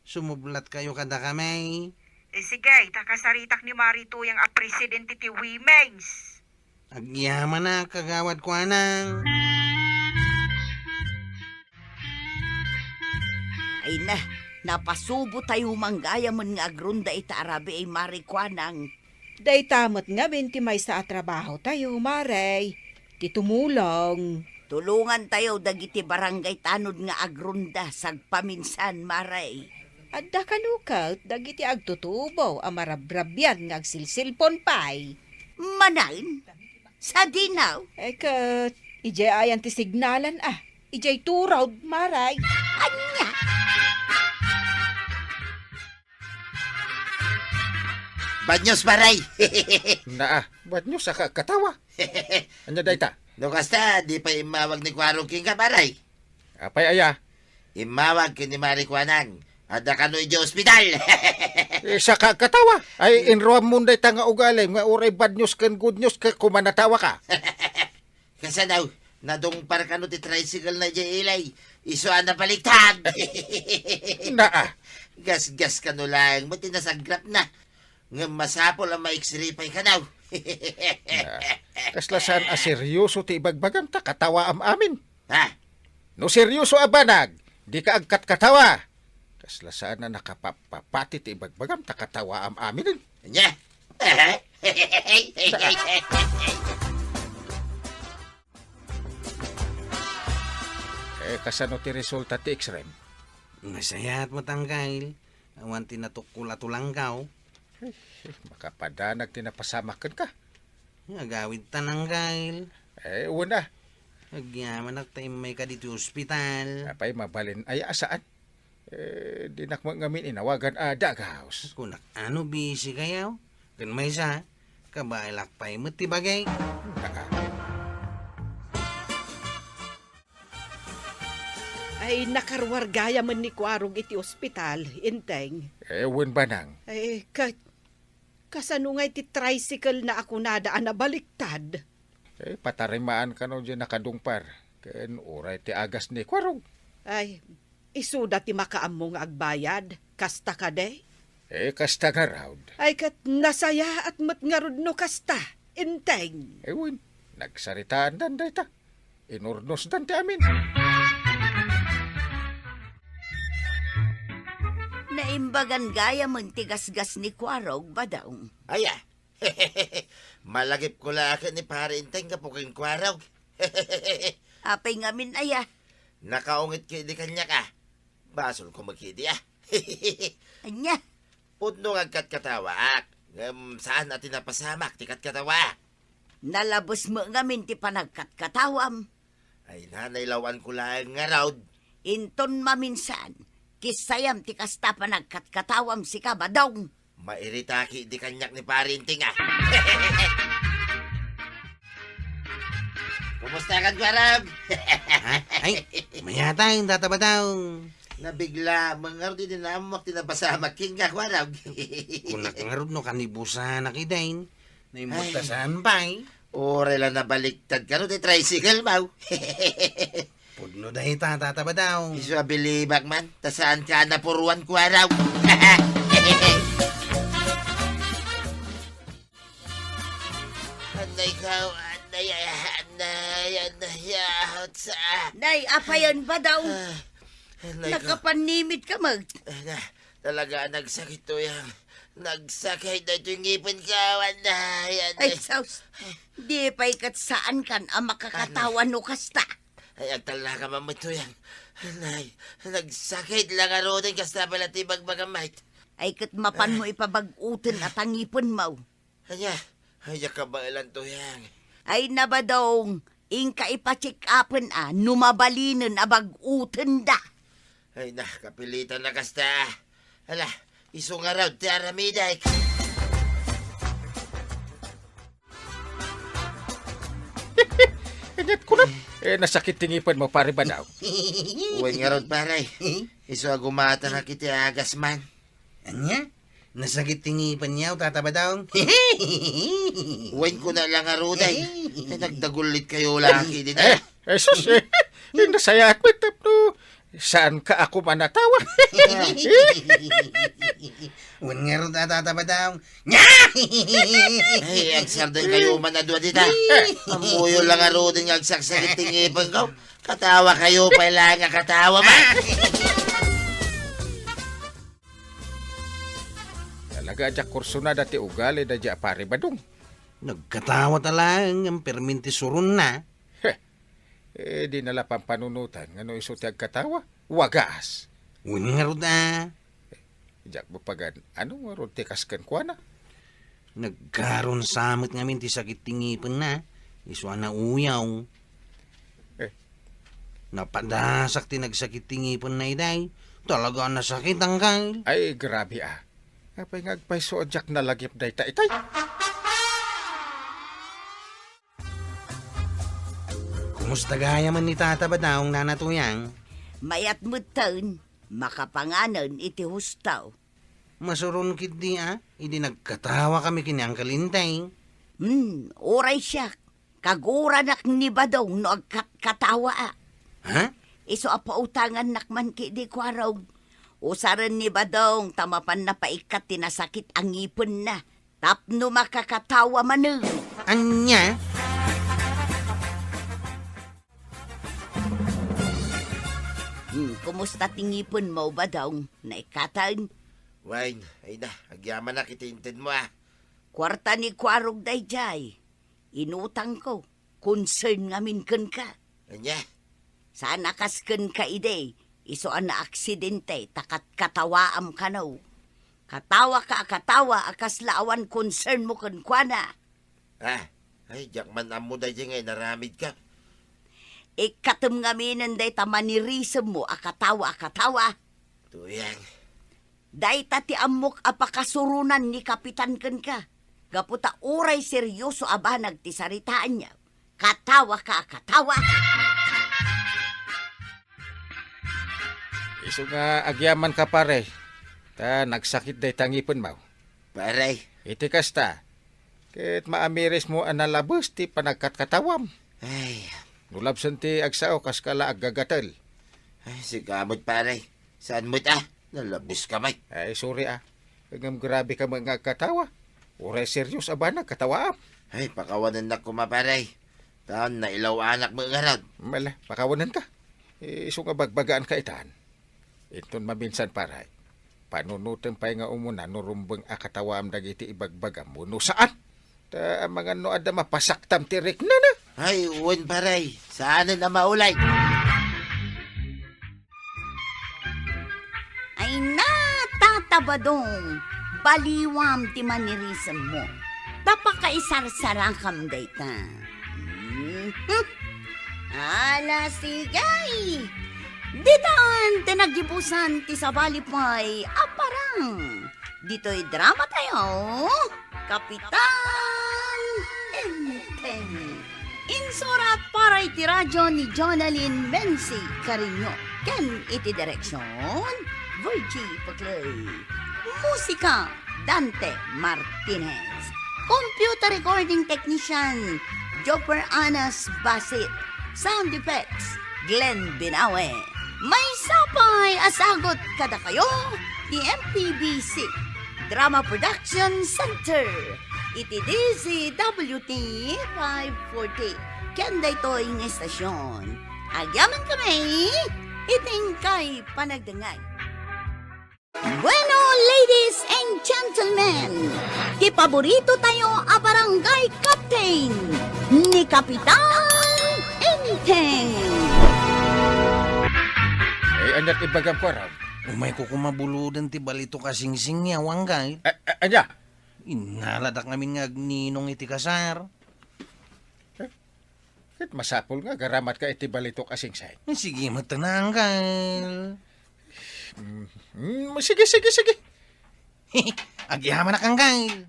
Sumublat kayo kadakami. Eh, sige, ta kasaritak ni Mari Tuyang a presidente ti women's. Agyamanak, kagawad Kuanang. Ay na, napasubo tayo man gayamen nga agrunda ita a rabii, Mari Kuanang. Dayta met ngamin ti maysa a trabaho tayo, Mari, ti tumulong. Tulongan tayo dagiti barangay tanod nga agrunda sagpaminsan, Mari. Adda kano ket dagiti agtutubo a marabrabian nga agsilsilpon pay. Manen? Sadino? Eh, ket, idiay ayan ti signalan, a. Idiay turod, Mari. Ania? Bad news, Mari. Naa, bad news a ka-, katawa. Ania dayta? No kasta, di pay immawag ni Kuarog kenka, Mari. Apay aya? Immawag ken ni Mari Kuanang. Adda kano idiay ospital. Eh, saka katawa. Ay, inruammon dayta nga ugalim nga uray bad news ken good news ket kumanatawa ka. Kasano, nadungpar kano ti tricycle na idiay ilay, isu a nabaliktad. Naa. Gasgas kano laeng met ti nasagrapna. Ngem masapul a ma-X-ray pay kano. Ah, kasla saan a seryoso ti ibagbagam ta katawaam amin. Ha? No seryoso a banag, dika agkatkatawa. Kasla saan a nakapapapati ti ibagbagam ta katawaam amin. Ania? Eh, kasano ti resulta ti X-ray? Nasayaat met, Anggail. Awan ti natukkol a tulangkaw. Ay, makapadanag ti napasamak kenka. Agawidtan, Anggail. Eh, wen a. Agyamanak ta immayka ditoy ospital. Apay, mabalin aya a saan? Eh, dinak met ngamin inawagan a dagaws. Kunak, ano, busy kayo? Ken maysa, kabaelak pay met ti bagik. Naka. Ay, nakaruar gayamen ni Kuarog iti ospital, Enteng. Eh, wen, Banang. Ay, ka-, kasano ngay ti tricycle na a kunada a nabaliktad? Eh, patarimaan kano diay nakadungpar, ken uray ti agas ni Kuarog. Ay, isuda ti makaammo nga agbayad, kasta kadi? Eh, kasta ngarud. Ay, ket nasayaat met ngarud no kasta, Enteng. Eh, wen, nagsaritaandan dayta. Inurnosdan ti amin. Naimbagan gayamen ti gasgas ni Kuarog, Badong. Aya. Malagipko la ket ni Pare Enteng gapu ken Kuarog. Apay ngamin aya? Nakaungit ketdi kaniak a. Basolko met ketdi a. Ania? Pudno nga agkatkatawaak, ngem saan a ti napasamak ti katkatawaak. Nalabes met ngamin ti panagkatkatawam. Ay, nanay, lawanko laeng ngarud. Inton maminsan, kissayam ti kasta panagkatkatawam sika, Badong. Mairita ketdi kaniak ni Pare Enteng a. Kumusta kan, Kuarog? Ha? Ay, mayat a, Tata Badong. Nabigla, mangarud idi naammoak ti napasamak kenka, Kuarog. Kunak ngarud no kanibusanak idin. Naimbag ta saan pay. Uray la nabaliktad kano ti tricycle mo. Pudno dayta, Tata Badong. Isu a bilibak man, ta saanka a napuruan, Kuarog. Anay kaw, anay, anay, anay, ah, sa. Nay, apayan ba daw? Ah, anay kaw. Nakapannimitka met. Ah, na, Talaga a nagsakit, Tuyang. Nagsakit daytoy ngipinko. Anay, anay. Ay, sus. Di pay ket saankan a makakatawa no kasta. Ay, agtalnaka man met, Tuyang. Anay, nagsakit la ngaruden kasta pay la ti ibagbagam met. Ay, ket mapanmo ipabag-oten a ta ngipinmo. Ania? Ay, diak kabaelan, Tuyang. Ay, na, Badong, inka ipa-check-upen a no mabalinen a bag-otenda. Ay, na, kapilitan a kasta. Ala, isu ngarud ti aramidek. Inyat ko na. Eh, nasakit ti ngipinmo, Pare Badong. Wen ngarud, pare. Isu a gumatangak iti agas man. Ania? Nasakit ti ngipinyo, Tata Badong? Wen, kuna la ngaruden. Ay, nagdagullit kayo laki dita. Eh, eh, sus, eh. Eh, nasayaat met tapno saanka a kuman a tawa. Wen ngarud a, Tata Badong. Ay, agsardeng kayo man a dua dita. Ammoyo la ngaruden nga agsaksakit ti ngipinko. Katawa kayo pay la nga katawa man. Talaga a diak kursunada ti ugali daydiay a Pare Badong. Nagkatawa ta laeng ngem permin ti suronna. Heh. Eh, di na la pampanunotan nga no isu ti agkatawa. Wagas. Wen ngarud a. Diak mapagan-ano ngarud ti kas kenkuana. Nagkaron sa met ngamin ti sakit ti ngipenna. Isu a nauyaw. Eh. Napadasak ti nagsakit ti ngipenna iday. Talaga a nasakit, angkel. Ay, grabe a. Apay nga agpayso a diak nalagip dayta itay? Kumusta gayam ni Tata Badong, Nana Tuyang? Mayat metten, makapanganen iti husto. Masuron ketdi a, idi nagkatawa kami ken ni Angkel Inteng. Hmm, uray siak. Kaguranak ni Badong no agkatkatawaak. Ha? Isu a pautangannak man ketdi, Kuarog. Usaren ni Badong ta mapanna paikkat ti nasakit a ngipenna tapno makakatawa manen. Ania? Hmm, kumusta ti ngipenmo, Badong? Naikkaten? Wen, ay na, agyamanak iti intedmo a. Kuarta ni Kuarog daydiay. Inutangko. Concern ngamin kenka. Ania? Saan a kas kenka idi, isu a naaksidente ta katkatawaam kano. Katawaka a katawa a kasla awan concernmo kenkuana. Ah, ay, diak man ammo daydiay nga inaramidka. Ikkatem ngaminen dayta manirisemmo a katawa a katawa. Tuyang. Dayta ti ammok a pakasuronan ni Kapitan kenka, gapu ta uray serioso a banag ti saritaanyo. Katawaka a katawa. Isu nga agyamanka, pare, ta nagsakit dayta ngipenmo. Pare. Iti kasta, ket maamirismo a nalabes ti panagkatkatawam. Ay. No labsen ti agsao, kaska la aggagatel. Ay, sika met, pare. Saan met a? Nalabeska met. Ay, sorry a. Ngem grabeka met nga agkatawa. Uray serios a banag katawaam. Ay, pakawanennak koma, pare. Ta nailaw-anak met ngarud. Mala, pakawanenka. Eh, isu nga bagbagaanka itan. Inton maminsan, pare, panunotem pay nga umuna no rumbeng a katawaam dagiti ibagbagam wenno saan. Ta amangan no adda mapasaktam ti riknana. Ay, wen, pare. Saanen a maulay. Ay na, Tata Badong, baliwam ti manirisemmo. Ta pakaisarsarakam dayta. Mhm. Ala, sige. Ditan ti naggibusan ti sabali pay a parang. Ditoy drama tayo, Kapitan Enteng. Insurat para iti radyo ni Jonalyn Menzi Cariño ken iti direksyon, Virgie Paclay. Musika, Dante Martinez. Computer recording technician, Jopper Anas Basit. Sound effects, Glenn Binawe. Maysa pay a sagut kadakayo ti M P B C Drama Production Center iti D Z W T five forty. Ken daytoy nga istasyon, agyamankami iti inkay panagdengngeg. Bueno, ladies and gentlemen, ti paborito tayo a barangay captain, ni Kapitan Enteng. Ay, ania't ibagam, Kuarog? Umayko koma buloden ti balitok a singsing, Anggail. A-, a-, ania? Innaladak ngamin nga agninong iti kasar. Eh, ket masapul nga agaramat ka iti balitok a singsing. Sige met, Anggail. Mm, mm, sige, sige, sige. Agyamanak, Anggail.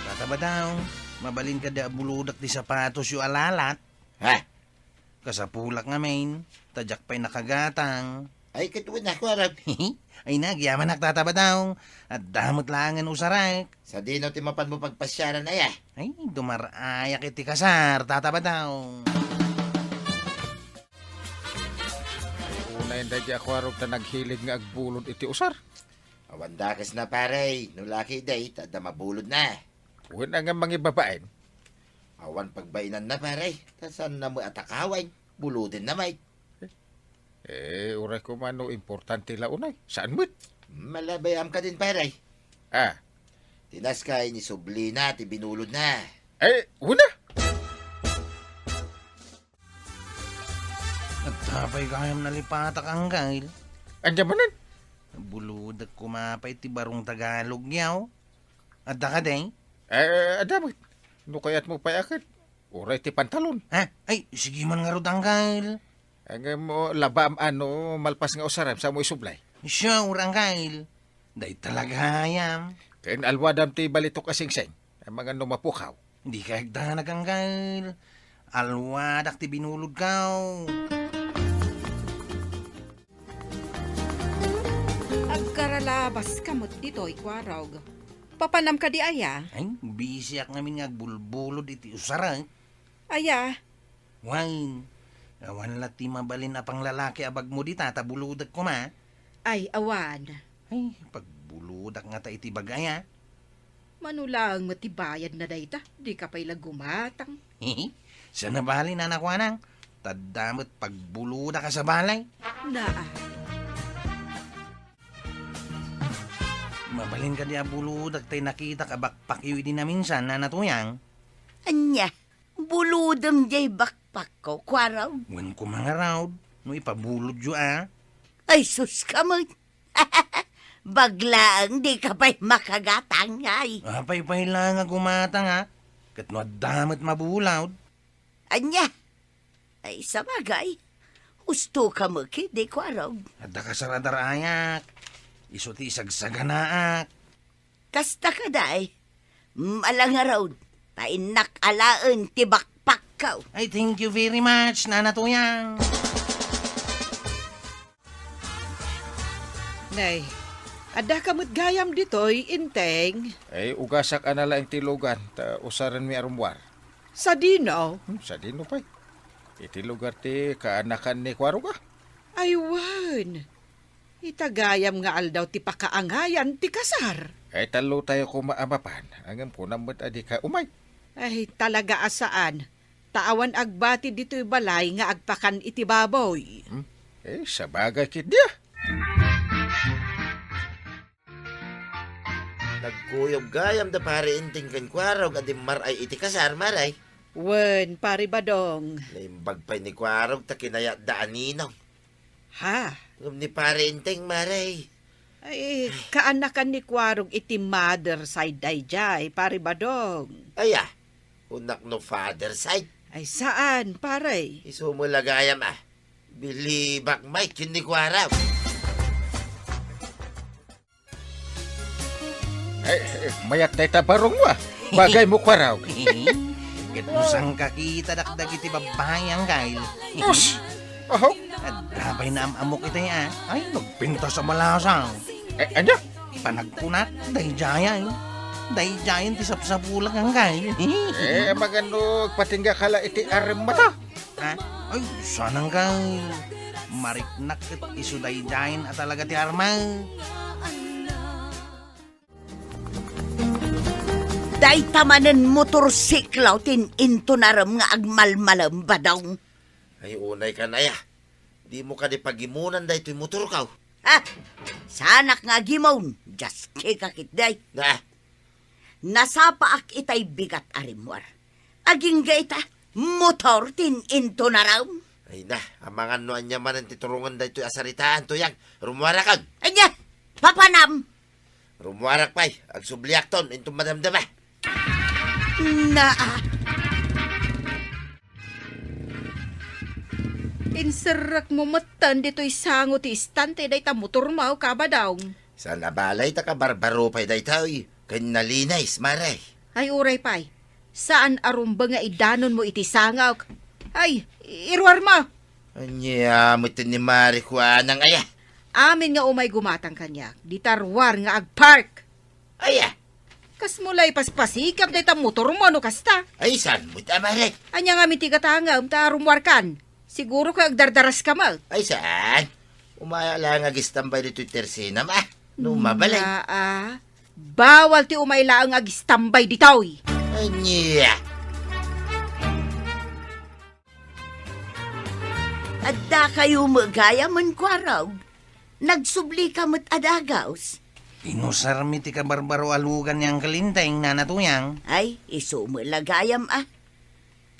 Tata Badong, mabalin kadi a bulodak ti sapatosyo a lalat? Ha? Kasapulak ngamin, ta diak pay nakagatang. Ay, ket wen, Kuarog. Ay, nagyamanak, Tata Badong. Adda met laengen usarek. Sadino ti mapanmo pagpasiaran, aya? Ay, dumar-ayak iti kasar, Tata Badong. Unay daydi a Kuarog ta naghilig nga agbulod iti usar. Awan dakesna, pare. No laki day, ta adda mabulodna. Wen, ngem mangibabain? Awan pagbainanna, pare. Ta saanna met a takawen. Bulodenna met. Eh, uray koma no importante la unay. Saan met? Malabayam kadin, pare. Ah. Ti naskay ni sublina ti binulodna. Eh, wen a. Adda pay gayam nalipatak, Anggail. Ania manen? Bulodek koma pay ti barong Tagalogyo. Adda kadi? Eh, adda met. No kayatmo pay a ket, uray ti pantalon. Ha? Ay, sige man ngarud, Anggail. Ngem, o, labaam a no malpas nga usarem, saanmo isublay? Sure, Anggail. Dayta la gayam. Ken alwadam ti balitok a singsing. Amangan no mapukaw. Dika agdanag, Anggail. Alwadak ti binulodko. Agkaralabas ka met ditoy, Kuarog. Papanam kadi aya? Ay, bisiak ngamin nga agbulbulod iti usarek. Aya? Wen, awan la ti mabalin a panglalaki a bagmo dita ta bulodek koma. Ay, awan. Ay, pagbulodak ngata iti bag aya. Mano laeng met ti bayadna dayta, dika pay la gumatang. Saan a bale, Nana Kuanang, ta adda met pagbulodak a sabali. Naa. Mabalin kadi a bulodak tay nakitak a backpackyo idi naminsan, Nana Tuyang? Ania? Bulodem diay backpackko, Kuarog? Wen koma ngarud, no ipabulodyo a. Ay, sus ka met! Bag laeng, dika pay makagatang, ay. Apay pay laeng a gumatang, a? Ket no adda met mabulod. Ania? Ay, sabagay. Husto ka met, di, Kuarog? Adda kasar a dar-ayak. Isu ti isagsaganaak. Kasta kadi, ay. Mala ngarud, ta innak alaen ti backpackko. Ay, thank you very much, Nana Tuyang. Nay, adda ka met gayam ditoy, Enteng? Ay, ugasak a nalaing ti lugan, ta usarenmi a rummuar. Sadino? Hmm, sadino pay? Iti lugar ti kaanakan ni Kuarog a. Ay, wen. Ita gayam nga aldaw ti pakaangayan ti kasar. Ay, tallotayo koma a mapan. Ngem kunam met a dika umay. Ay, talaga a saan. Ta awan agbati ditoy balay nga agpakan iti baboy. Hmm? Eh, sabagay ketdi a. Nagkuyog gayam da Pari Enteng ken Kuarog a dimmar-ay iti kasar, Mare. Wen, Pari Badong. Naimbag pay ni Kuarog ta kinayatda a ninong. Ha? Ngem ni Pari Enteng, Mare. Ay, kaanakan ni Kuarog iti mother side daydiay, Pari Badong. Aya, kunak no father side. Ay, saan, pare? Isu met la gayam a. Bilibak met ken ni Kuarog. Ay, eh, mayat dayta barongmo a. Bagaymo, Kuarog. Ket no sangkakitadak dagiti babbai, Anggail. Us! Aho? Adda pay naam-ammok itay a. Ay, nagpintas a malasa. Eh, ania? Panagkunak, daydiayen. Daydiayen ti sapsapulak, Anggail. Eh, amangan no agpatinggaka la iti aremmata. Ha? Ay, saan, Anggail. Mariknak ket isu daydiayen a talaga ti arma. Dayta manen motorsiklo ti in-intonarem nga agmalmalem, Badong. Ay, unay kan aya. Dimo kadi pagimunan daytoy motorko? Ha? Saanak nga agimon? Diaske ka ketdi. Na, Nasapaak itay bigat a rimmuar. Agingga ita, motor ti in-intunaram. Ay na, amangan no ania manen ti turongen daytoy a saritaan, Tuyang. Rummuarakon. Ania, papanam? Rummuarak pay, agsubliakton inton madamdama. Naa. Inserrekmo metten ditoy sango ti istante dayta motormo, Kabadong. Saan a balay ta kabarbaro pay daytoy, ken nalinis, mare. Ay, uray pay. Saan a rumbeng nga idanonmo iti sangok. Ay, iruarmo. Ania met ni Mare kuanang aya? Amin nga umay gumatang kaniak, dita ruar nga agpark. Aya? Kasmo la ipaspasikap dayta motormo no kasta. Ay, saan met a, mare? Ania ngamin ti gatangem ta rummuarkan? Siguro ket agdardaraska met. Ay, saan? Umay la nga agistambay ditoy tersenam, a. No mabalin. Nga, a. Bawal ti umay laeng agistambay ditoy. Ania? Addakayo met gayam, Kuarog. Nagsublika met a dagus. Inusarmi ti kabarbaro a lugan ni Uncle Enteng, Nana Tuyang. Ay, isu met la gayam, a.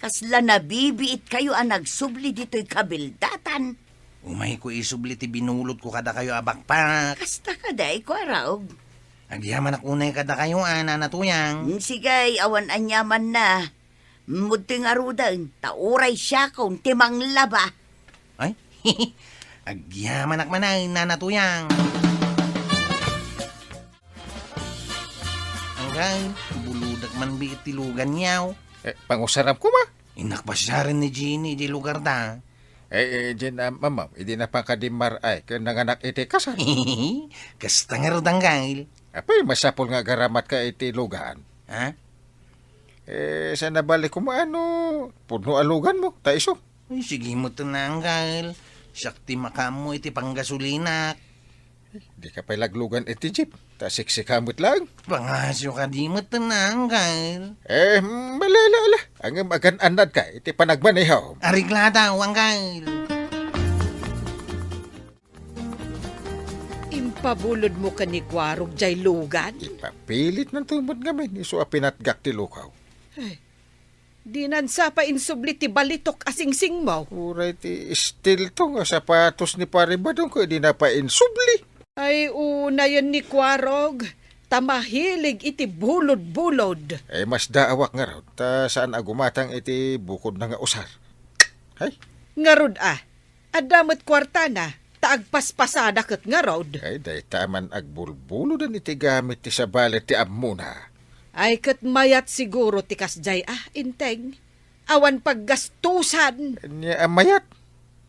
Kasla nabibiitkayo a nagsubli ditoy kabildatan. Umayko isubli ti binulodko kadakayo a backpack. Kasta kadi, Kuarog. Agyamanak unay kadakayo, a, Nana Tuyang. Mm, sige, awan aniamanna. Mudti ngaruden, ta uray siakon ti manglaba. Ay, agyamanak manen, Nana Tuyang. Uncle, buludak man biit ti luganyo. Eh, pangusaram koma. Innak pasiaren ni Jeannie di lugarda. Eh, eh, Jean, ah, mama, idi na pangkadimmar ay, ken nanganak iti kasar. Kasta ngarud, Uncle. Apay, masapul nga agaramatka iti lugan. Ha? Eh, saan a bale koma no pudno a luganmo, ta isu. Ay, sige met, Uncle. Siak ti makaammo iti panggasolinak. Dika pay laglugan iti jeep, ta siksika met laeng. Pangasyo kadi met, Uncle. Eh, mm, ala, ala, ala. Ngem agan-annadka iti panagmaneho. Areglada, Uncle. Impabulodmo ken ni Kuarog jay lugan? Ipapilitnanto met ngamin, isu a pinatgak ti lukaw. Ay, dinan sa pay insubli ti balitok a singsingmo. Uray ti estilto nga sapatos ni Pare Badong ket dina pay insubli. Ay, unayen ni Kuarog, ta mahilig iti bulod-bulod. Eh, masdaawak ngarud, ta saan a gumatang iti bukodna nga usar. Hay. Ngarud, a, adda met kuartana, ta agpaspasada ket ngarud. Ay, dayta man agbulbuloden iti gamit ti sabali ti ammona. Ay, ket mayat siguro ti kasdiay, a, Enteng. Awan paggastusan. Ania a mayat?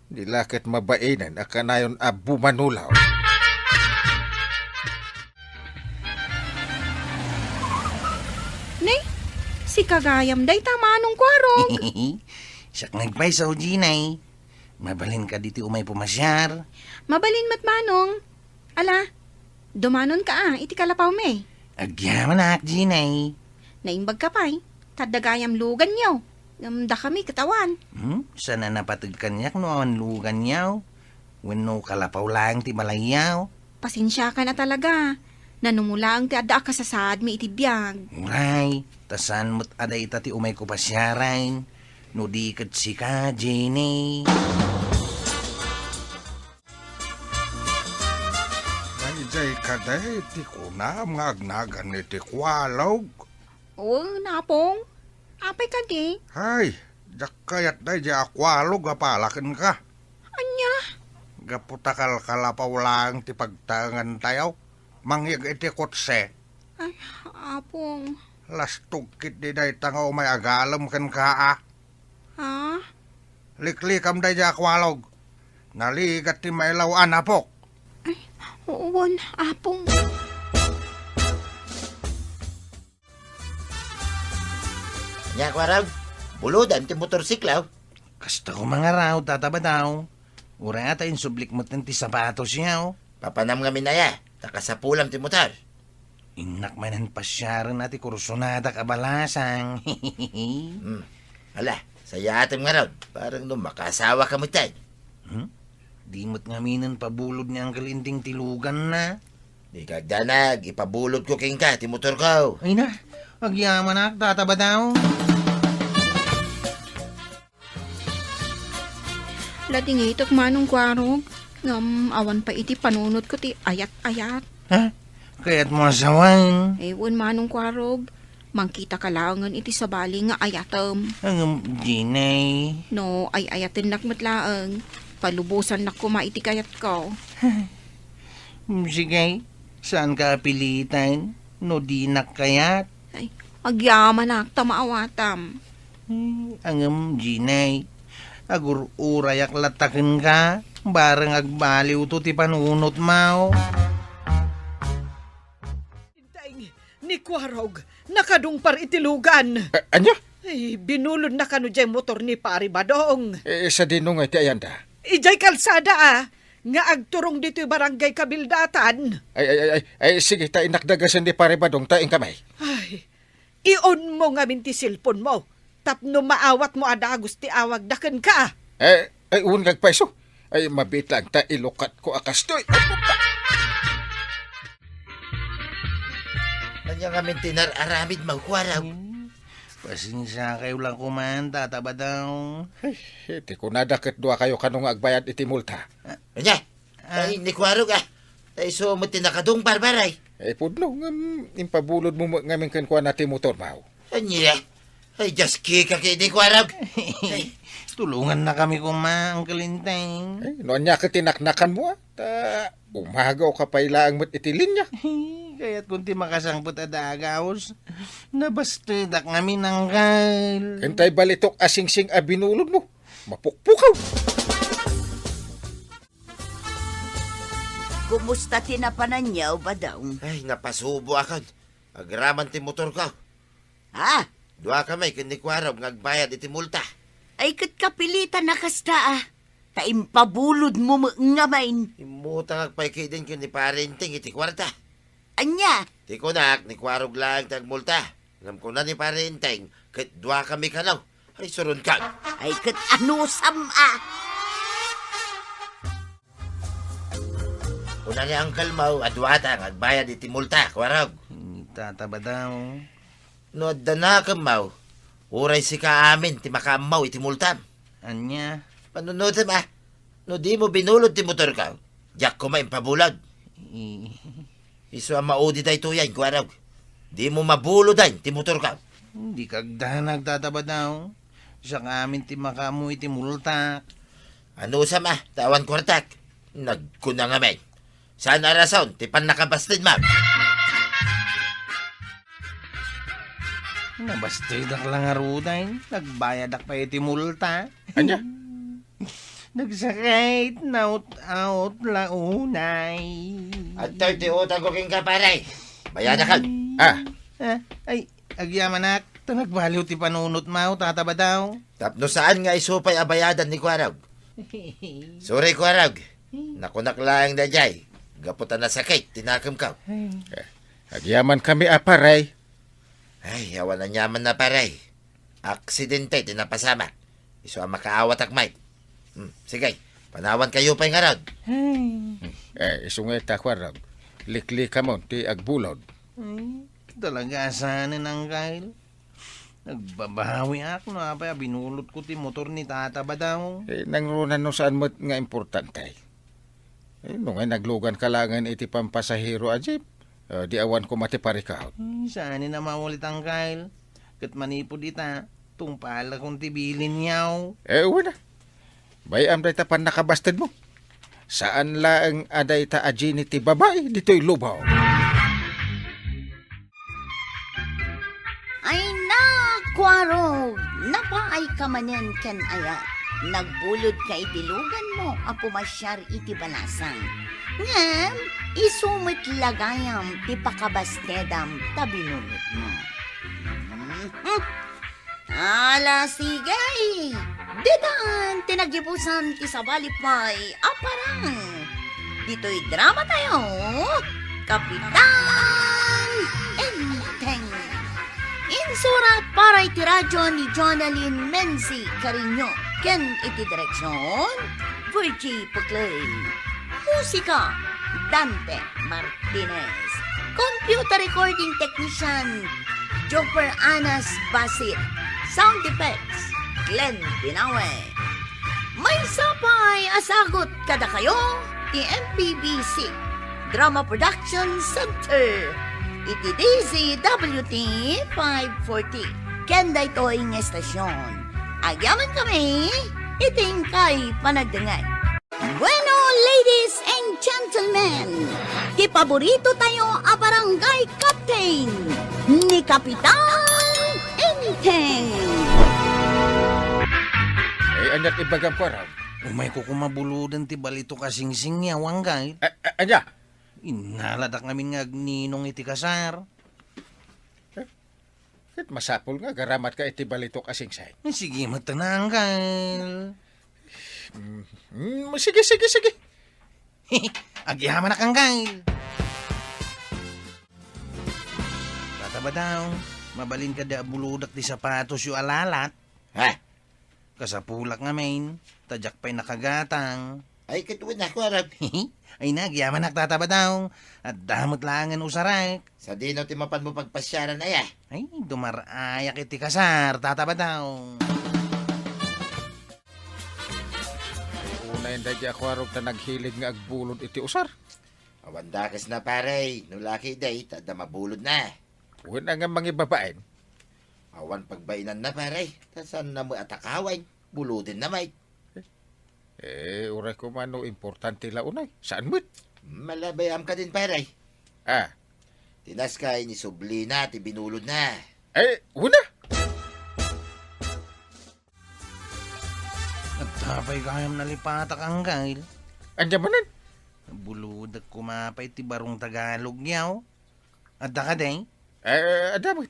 Di la ket mabainen a kanayon a bumanulaw. Ne, sika gayam dayta, Manong Kuarog. Siak nagpayso, Jeannie. Mabalin kadi ti umay pumasiar? Mabalin met, Manong. Ala, dumanonka a iti kalapawmi. Agyamanak, Jeannie. Naimbagka pay, ta adda gayam luganyo. Ngem dakami ket awan. Hmm? Saan a napateg kaniak no awan luganyo? Wenno kalapaw laeng ti balayyo? Pasensiakan a talaga. Nanumo laeng ti adda a kasasaadmi iti biag. Uray, ta saan met a dayta ti umayko pasiaren, no di ket sika, Jeannie. Daydiay kadi ti kunam nga agnagan iti kualog? Wen, Apong. Apay kadi? Hay, diak kayat daydiay a kualog a pala kenka. Ania? Gapu ta kalkalapaw laeng ti pagtaengantayo, mangyeg iti kotse. Ay, Apong. Lastog ketdi dayta nga umay agalem kenka, a. Ha? Liklikam daydiay a kualog. Naligat ti mailaw a napok. Ay, wen, Apong. Ania, Kuarog? Buludan ti motorsiklo? Kasta koma ngarud, Tata Badong. Uray a ta insublik metten ti sapatosyo. Papanam ngamin aya, ta kasapulam ti motor. Innak manen pasiaren a ti kursonadak a balasang. Hmm. Ala, sayaatem ngarud, parang no makaasawaka metten. Hmm? Di met ngaminen pabulod ni Uncle Enteng ti luganna. Di kagdanag, ipabulodko kenka ti motorko. Ay na, agyamanak, Tata Badaw. Ladingitek, Manong Kuarog, ngem awan pay iti panunotko ti ayat-ayat. Ha? Kayatmo a sawen? Eh, wen, Manong Kuarog. Mangkitaka laengen iti sabali nga ayatem. Ngem, Jinay. No ay-ayatennak met laeng, palubosannak koma iti kayatko. Sige, saanka a piliten no dinak kayat? Ay, agyamanak ta maawatam. Ay, ngem, Jinay, agur-urayak latta kenka, bareng agbaliwto ti panunotmo. Enteng, ni Kuarog, nakadungpar iti lugan. A-, ania? Ay, binulodna kano diay motor ni Pari Badong. Eh, sadino ngay ti ayanda? Idiay kalsada, a, nga agturong ditoy barangay Kabildatan. Ay, ay, ay, ay, ay, sige, ta innak dagasen ni Pari Badong, ta inka may. Ay, iunmo ngamin ti cellphone mo, tapno maawatmo a dagus ti awagda kenka. Eh, ay, wen nga agpayso. Ay, mabiit laeng ta ilukatko a kastoy. Ania ngamin ti nar-aramidmo, Kuarog? Hmm, pasensiakayo la koman, Tata Badaw. Ay, ti kunada ket duakayo kano nga agbayad iti multa. Ania? Ah. Ay, ni Kuarog, a. Ay, isu met ti nakadungpar, Pari. Ay, pudno, ngem impabulodmo met ngamin kenkuana ti motormo. Ania? Ay, diak kika ket ni Kuarog. Ay. Tulongannakami koma, Uncle Enteng. Ay, no ania ket ti naknakanmo, a? Ta umagawka pay laeng met iti linia. Kayatkon ti makasangpet a dagus. Nabastedak ngamin, Uncle. Ken tay balitok a singsing a binulodmo. Mapukpukaw. Kumusta ti napananyo, Badong? Ay, napasuboakon. Agraman ti motorko. Ha? Duakami ken ni Kuarog nga agbayad iti multa. Ay, ket kapilitan a kasta, a. Ta impabulodmo met ngamin. Immutangak pay ketdin ken ni Pari Enteng iti kuarta. Ania? Ti kunak, ni Kuarog laeng ti agmulta. Ngem kuna ni Pari Enteng, ket duakami kano. Ay, suronka. Ay, ket anusam, a? Kuna ni Uncle Mau a duata nga agbayad iti multa, Kuarog. Tata Badaw. No adda nakemmo, uray sika amin ti makaammo iti multam. Ania? Panunotem, a. No dimo binulod ti motorko, diak koma impabulod. I- Isu a maudi daytoyen, Kuarog. Dimo mabuloden ti motorko. Di kagdanag, Tata Badaw. Siak amin ti makaammo iti multak. Anusam, a, ta awan kuartak? Nagkuna ngamin. Saan a rason ti pannakabastedmo? Nabastedak la ngaruden. Nagbayadak pay iti multa. Ania? Nagsakit, naut-aut la unay. Adtoy ti utangko kenka, pare. Bayadakan. Ah. Ah, ay, agyamanak, ta nagbaliw ti panunotmo, Tata Badaw. Tapno saan nga isu pay a bayadan ni Kuarog. Sorry, Kuarog. Nakunak laeng daydiay. Gapu ta nasakit ti nakemko. Eh, agyamankami a, pare. Ay, awan aniamanna, pare. Aksidente ti napasamak. Isu a makaawatak met. Hmm, sige, panawankayo pay ngarud. Ay. Hmm, eh, isu nga ita, Kuarog. Liklikamon ti agbulod. Ay, talaga saan, Uncle. Nagbabawiak no apay a binulodko ti motor ni Tata Badaw. Eh, nangruna no saan met nga importante. Eh, no ngay nagluganka laengen iti pampasahero a jeep, eh, di awan koma ti parikut. Hmm, saan a maulit, Uncle. Ket manipud ita, tungpalakon ti bilinyo. Eh, wen a. Bay-am dayta pannakabastedmo. Saan laeng a dayta a Jenny ti babai ditoy lubong. Ay, Kuarog, napaayka manen ken ayat. Nagbulodka iti luganmo a pumasiar iti balasang. Ngem, isu met la gayam ti pakabastedam ta binulodmo. Mhm. Ala, sige. Ditan ti nagibusan ti sabali pay a parang. Ditoy drama tayo, Kapitan Enteng. Insurat para iti radyo ni Jonalyn Menzi Cariño ken iti direksyon, Virgie Puclay. Musika, Dante Martinez. Computer recording technician, Joper Anas Basit. Sound effects, Glenn Binawe. Maysa pay a sagut kadakayo ti M P B C Drama Production Center iti D Z W T five forty. Ken daytoy nga estasyon, agyamankami iti inkay panagdengngeg. Bueno, ladies and gentlemen, ti paborito tayo a barangay captain, ni Kapitan Enteng. Ay, ania't ibagam, Kuarog? Umayko koma buluden ti balitok a singsing, Anggail. A-, a-, ania? Innaladak ngamin nga agninong iti kasar. Eh, ket masapul nga agaramatka iti balitok a singsing. Sige met, Anggail. Mm, mm, sige, sige, sige. Agyamanak, Anggail. Tata Badong, mabalin kadi a buludak ti sapatosyo a lalat? Ha? Kasapulak ngamin, ta diak pay nakagatang. Ay, ket wen, Kuarog. Ay, nagyamanak, Tata Badong. Adda met laengen usarek. Sadino ti mapanmo pagpasiaran, aya? Ay, dumarayak iti kasar, Tata Badong. Ay, unay daydi a Kuarog ta naghilig nga agbulod iti usar. Awan dakesna, pare. No laki day, ta adda mabulodna. Wen, ngem mangibabain? Awan pagbainanna, pare. Ta saanna met a takawen. Bulodenna met. Eh, uray koma no importante la unay. Saan met? Malabay-am kadin, pare. Ah. Ti naskay ni sublina ti binulodna. Eh, wen a. Adda pay gayam nalipatak, Anggail. Ania manen? Bulodek koma pay ti barong Tagalogyo. Adda kadi? Eh, adda met.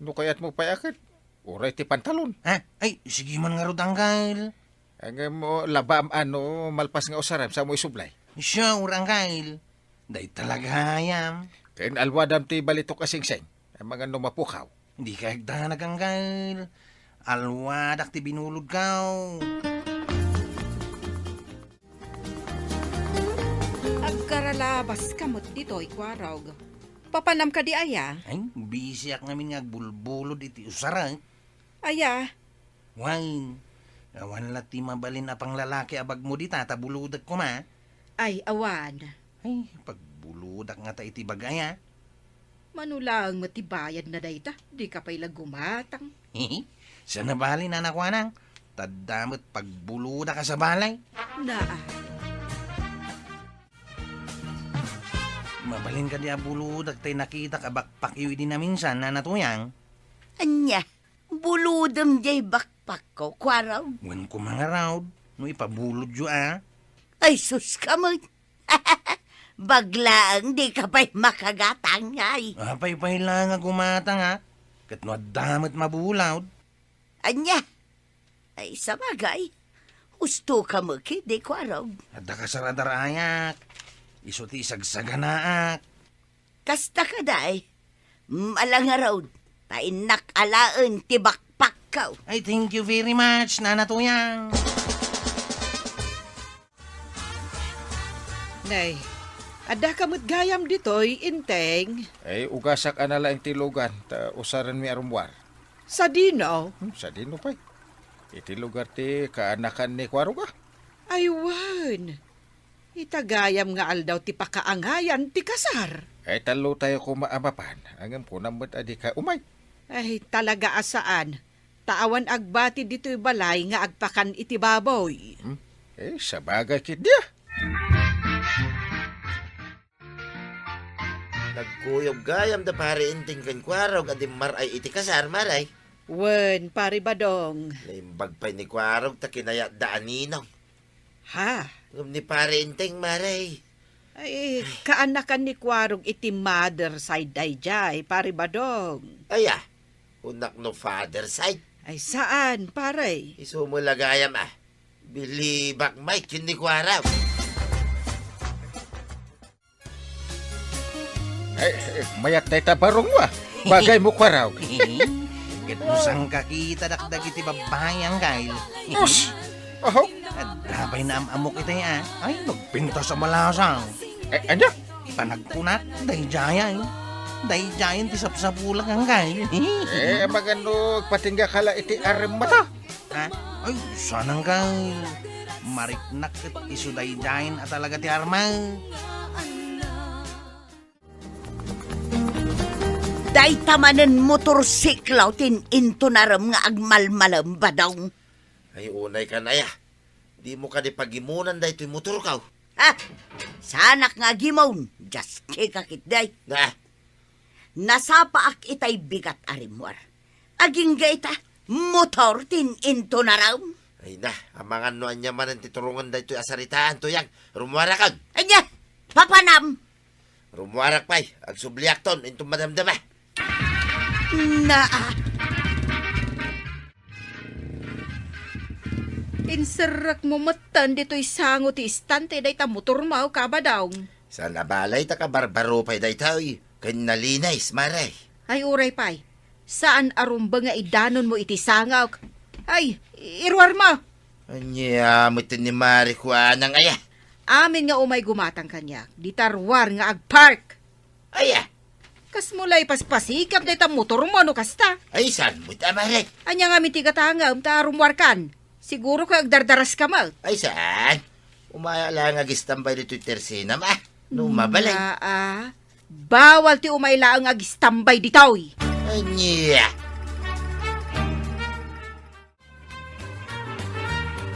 No kayatmo pay a ket, uray ti pantalon. Ha? Ay, sige man ngarud, Anggail. Ngem, o, labaam a no malpas nga usarem, saanmo isublay? Sure, Anggail. Dayta la gayam. Ken alwadam ti balitok a singsing. Amangan no mapukaw. Dika agdanag, Anggail. Alwadak ti binulodko. Agkaralabaska met ditoy, Kuarog. Papanam kadi aya? Ay, bisiak ngamin nga agbulbulod iti usarek. Aya? Wen, awan la ti mabalin a panglalaki a bagmo dita ta bulodek koma. Ay, awan. Ay, pagbulodak ngata iti bag-ay a. Mano laeng met ti bayadna dayta, dika pay la gumatang. Saan a bale, Nana Kuanang, ta adda met pagbulodak a sabali. Naa. Mabalin kadi a bulodak tay nakitak a backpackyo idi naminsan, Nana Tuyang? Ania? Bulodem diay backpackko, Kuarog? Wen koma ngarud, no ipabulodyo a. Ay, sus ka met! Bag laeng, dika pay makagatang, ay. Apay pay laeng a gumatang a. Ket no adda met mabulod. Ania? Ay, sabagay. Husto ka met ketdi, Kuarog. Adda kasar a darayak. Isu ti isagsaganaak. Kasta kadi, ala ngarud, ta innak alaen ti backpackko. Ay, thank you very much, Nana Tuyang. Nay, adda ka met gayam ditoy, Enteng? Ay, ugasak a nalaing ti lugan, ta usarenmi a rummuar. Sadino? Hmm, sadino pay? Iti lugar ti kaanakan ni Kuarog a. Ay, wen. Ita gayam nga aldaw ti pakaangayan ti kasar. Ay, tallotayo koma a mapan. Ngem kunam met a dika umay. Ay, talaga a saan. Ta awan agbati ditoy balay nga agpakan iti baboy. Hmm? Eh, sabagay ketdi a. Nagkuyog gayam da Pare Enteng ken Kuarog a dimmar-ay iti kasar, Mare. Wen, Pare Badong. Naimbag pay ni Kuarog ta kinayatda a ninong. Ha? Ngem ni Pare Enteng, Mare. Ay, kaanakan ni Kuarog iti mother side daydiay, Pare Badong. Aya, kunak no father side? Ay, saan, pare? Isu met la gayam a. Bilibak met ken ni Kuarog. Ay, ay, mayat dayta barongmo a. Bagaymo, Kuarog. Ket no saan kakitadak dagiti babbai, Anggail. Us! Oho. Adda pay naam-amok itay, a. Ay, nagpintas a balasang. Eh, ania? Panagkunak, daydiay. Daydiay ti sapsapulak, angkay. Eh, magano, agpatingga ka la iti aremmata? Ha? Ay, saan, angkay? Mariknak ket isu daydiay a talaga ti arma. Dayta manen motorsiklo ti in-, intunarem nga agmalmalem, Badong. Ay, unay kan aya. Dimo kadi pagimunan daytoy motorko? Ha? Saanak nga agimon? Diaske ka ketdi. Na? Nasapaak itay bigat a rimmuar. Agingga ita, motor ti in-, intunarem. Ay na, amangan no ania manen ti turongen daytoy a saritaan, Tuyang. Rummuarakon. Ania? Papanam? Rummuarak pay, agsubliakton inton madamdama. Naa. Inserrekmo metten ditoy sango ti istante dayta motormo, Kabadong. Saan a balay ta kabarbaro pay daytoy, ken nalinis, mare. Ay, uray pay. Saan a rumbeng nga idanonmo iti sangok. Ay, iruarmo! Ania met ni Mari Juanang aya? Amin nga umay gumatang kaniak, dita ruar nga agpark. Aya? Kasmo la ipaspasikam dayta motormo no kasta. Ay, saan met a, Mare? Ania ngamin ti gatangem ta rummuarkan? Siguro ket agdardaraska met. Ay, saan? Umaya la nga agistambay ditoy tersinam, a. No mabalin. Nga, a. Bawal ti umay laeng agistambay ditoy. Ania?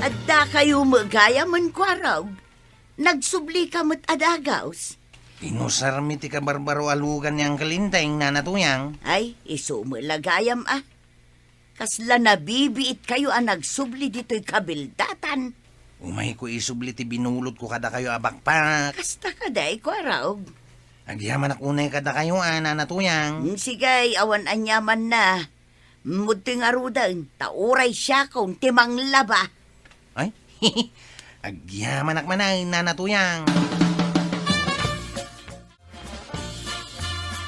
Addakayo met gayam, Kuarog. Nagsublika met a dagus. Inusarmi ti kabarbaro a lugan ni Uncle Enteng, Nana Tuyang. Ay, isu met la gayam, a. Kasla nabibiitkayo a nagsubli ditoy kabildatan. Umayko isubli ti binulodko kadakayo a bakpak. Kasta kadi, Kuarog. Agyamanak unay kadakayo, a, Nana Tuyang. Mm, sige, awan aniamanna. Mudti ngaruden, ta uray siakon ti manglaba. Ay, agyamanak man, a, Nana Tuyang.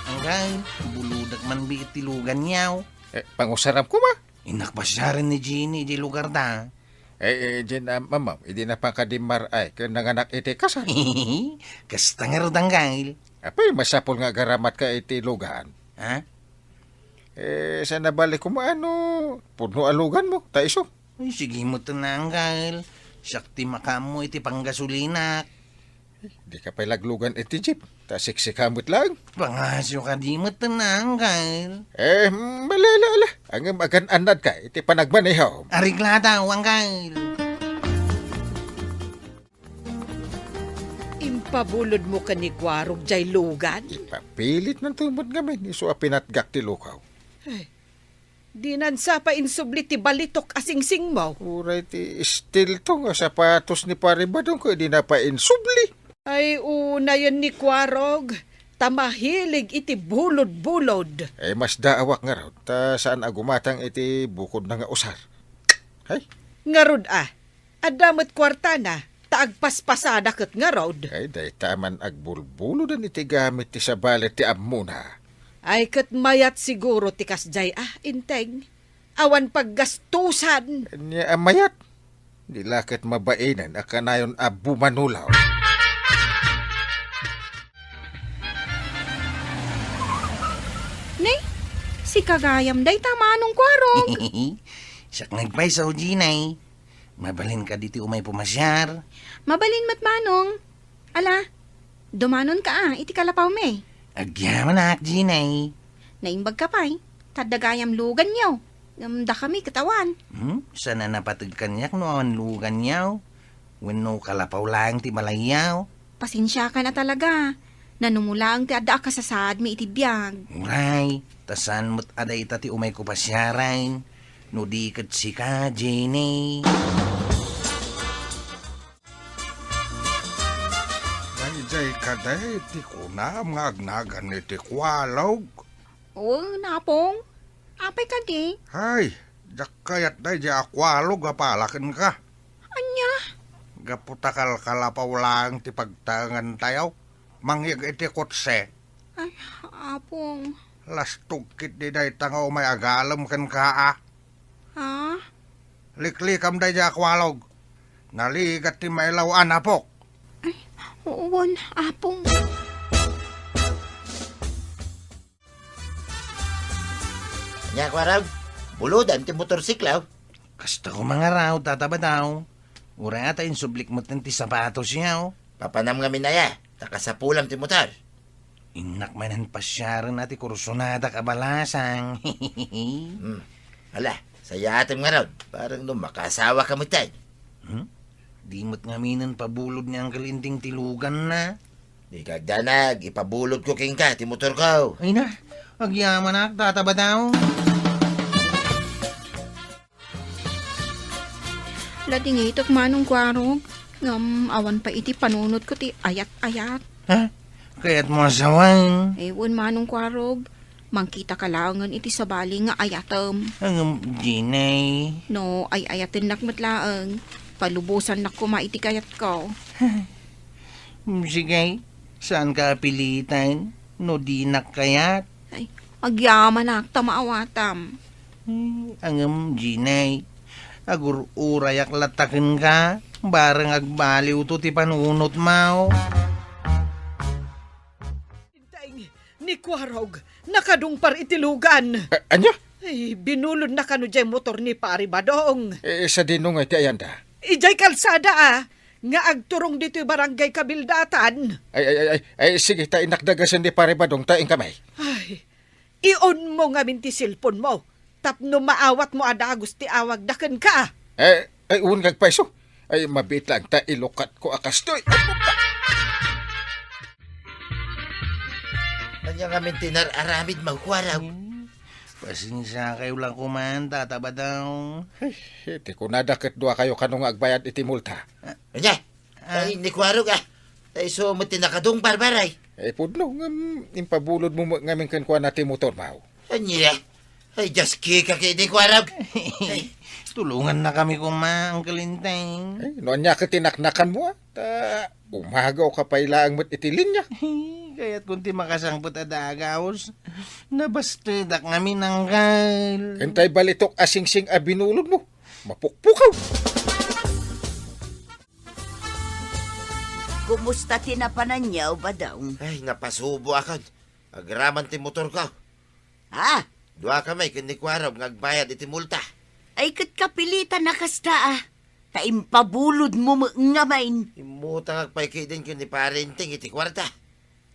Anggal, buludak man biit ti lugan, yaw. Eh, pangusaram koma? Innak pasiaren ni Jeannie di lugar da. Eh, eh, Jean, ah, mama, idi na pangkadimmar ay, ken nanganak iti kasar. Kasta ngarud, Anggal. Apay, masapul nga agaramat ka iti lugan. Ha? Eh, saan a bali koma no pudno a luganmo, ta isu. Ay, sige met, Anggal. Siak ti makaammo iti panggasolinak. Dika pay laglugan iti jeep, ta siksika met laeng. Pangasyo kadi met, Anggal. Eh, malala, ala. Ngem agan-annad ka iti panagmaneho. Areglada, Anggal. Impabulodmo ken ni Kuarog jay lugan? Ipapilitnanto met ngamin, isu a pinatgak ti lukaw. Ay, dinan sa pay insubli ti balitok a singsingmo. Uray ti estilto nga sapatos ni Pari Badong ket dina pay insubli. Ay, unayen ni Kuarog, ta mahilig iti bulod-bulod. Ay, masdaawak ngarud, ta saan a gumatang iti bukodna nga usar. Hay? Ngarud, a, adda met kuartana, ta agpaspasada ket ngarud. Ay, dayta man agbulbuloden iti gamit ti sabali ti ammona. Ay, ket mayat siguro ti kasjay, a, Enteng. Awan paggastusan. Ania a mayat? Di la ket mabainen a kanayon a bumanulaw. Ne, sika gayam dayta, Manong Kuarog. Siak nagpayso, Jeannie. Mabalin kadi ti umay pumasiar? Mabalin met, Manong. Ala, dumanonka, a, iti kalapawmi. Agyamanak, Jeannie. Naimbagka pay, ta adda gayam luganyo. Ngem dakami ket awan. Hmm? Saan a napateg kaniak no awan luganyo? Wenno kalapaw laeng ti balayyo? Pasensiakan a talaga. Nanumo laeng ti adda a kasasaadmi iti biag. Uray, ta saan met a dayta ti umayko pasiaren, no di ket sika, Jeannie. Daydiay kadi ti kunam nga agnagan iti Kualog? Wen, Apong. Apay kadi? Hay, diak kayat daydiay a Kualog a pala kenka. Ania? Gapu ta kalkalapaw laeng ti pagtaengantayo, mangyeg iti kotse. Ay, Apong. Lastog ketdi dayta nga umay agalem kenka, a. Ha? Liklikam daydiay a Kualog. Naligat ti mailaw a napok. Ay, wen, Apong. Ania, Kuarog? Bulodam ti motorsiklo? Kasta ko mangaraw, Tata Badaw. Uray ata insublik met ti sapatos yaw. Papanam ngamin aya, ta kasapulam ti motor. Innak manen pasiaren a ti kursonadak a balasang. Hmm. Ala, sayatem ngarud. Parang no makaasawa ka met, ay. Hmm? Di met ngaminen pabulod ni Uncle Inting ti luganna. Di ka agdanag, ipabulod ko kenka ti motor ko. Ay na, agyamanak, Tata Badaw. Ladingitek, Manong Kuarog, ngem awan pay iti panunotko ti ayat-ayat. Ha? Kayatmo a sawen? Eh, wen, Manong Kuarog, mangkitaka laengen iti sabali nga ayatem. Ngem, Jinay. No ay-ayatennak met laeng, palubosannak koma iti kayatko. Sige, saanka a pilitan no dinak kayat? Ay, agyamanak ta maawatam. Ay, ngem, Jinay, agur-urayak latta kenka, bareng agbaliwto ti panunotmo. Inteng, ni Kuarog, nakadungpar iti lugan. A-, ania? Ay, binulodna kano diay motor ni Pari Badong. Eh, sadino ngay ti ayanda? Idiay kalsada, a, nga agturong ditoy barangay Kabildatan. Ay, ay, ay, ay, ay, sige, ta innak dagasen ni Pari Badong, ta inka may. Ay, iunmo ngamin ti cellphone mo, tapno maawatmo a dagus ti awagda kenka. Eh, ay, wen nga agpayso. Ay, mabiit laeng ta ilukatko a kastoy. Ania ngamin ti nar-aramidmo, Kuarog? Hmm, pasensiakayo la koman, Tata Badaw. Ay, ti kunada ket duakayo kano nga agbayad iti multa. Ania? Ah. Ay, ni Kuarog, a. Ta isu met ti nakadungpar, Pari. Eh, pudno, ngem impabulodmo met ngamin kenkuana ti motormo. Ania? Ay, diak kikakidi, Kuarog. Ay. Tulongannakami koma, Uncle Inteng. Ay, no ania ket ti naknakanmo, a? Ta umagawka pay laeng met iti linya. Kayatko ti makasangpet a dagus. Nabastedak ngamin, Uncle. Ken tay balitok a singsing a binulodmo. Mapukpukaw. Kumusta ti napananyo, Badong? Ay, napasuboakon. Agraman ti motorko. Ha? Duakami ken ni Kuarog nga agbayad iti multa. Ay, ket kapilitan a kasta, a. Ta impabulodmo met ngamin. Immutangak pay ketdin ken ni Pari Inteng iti kuarta.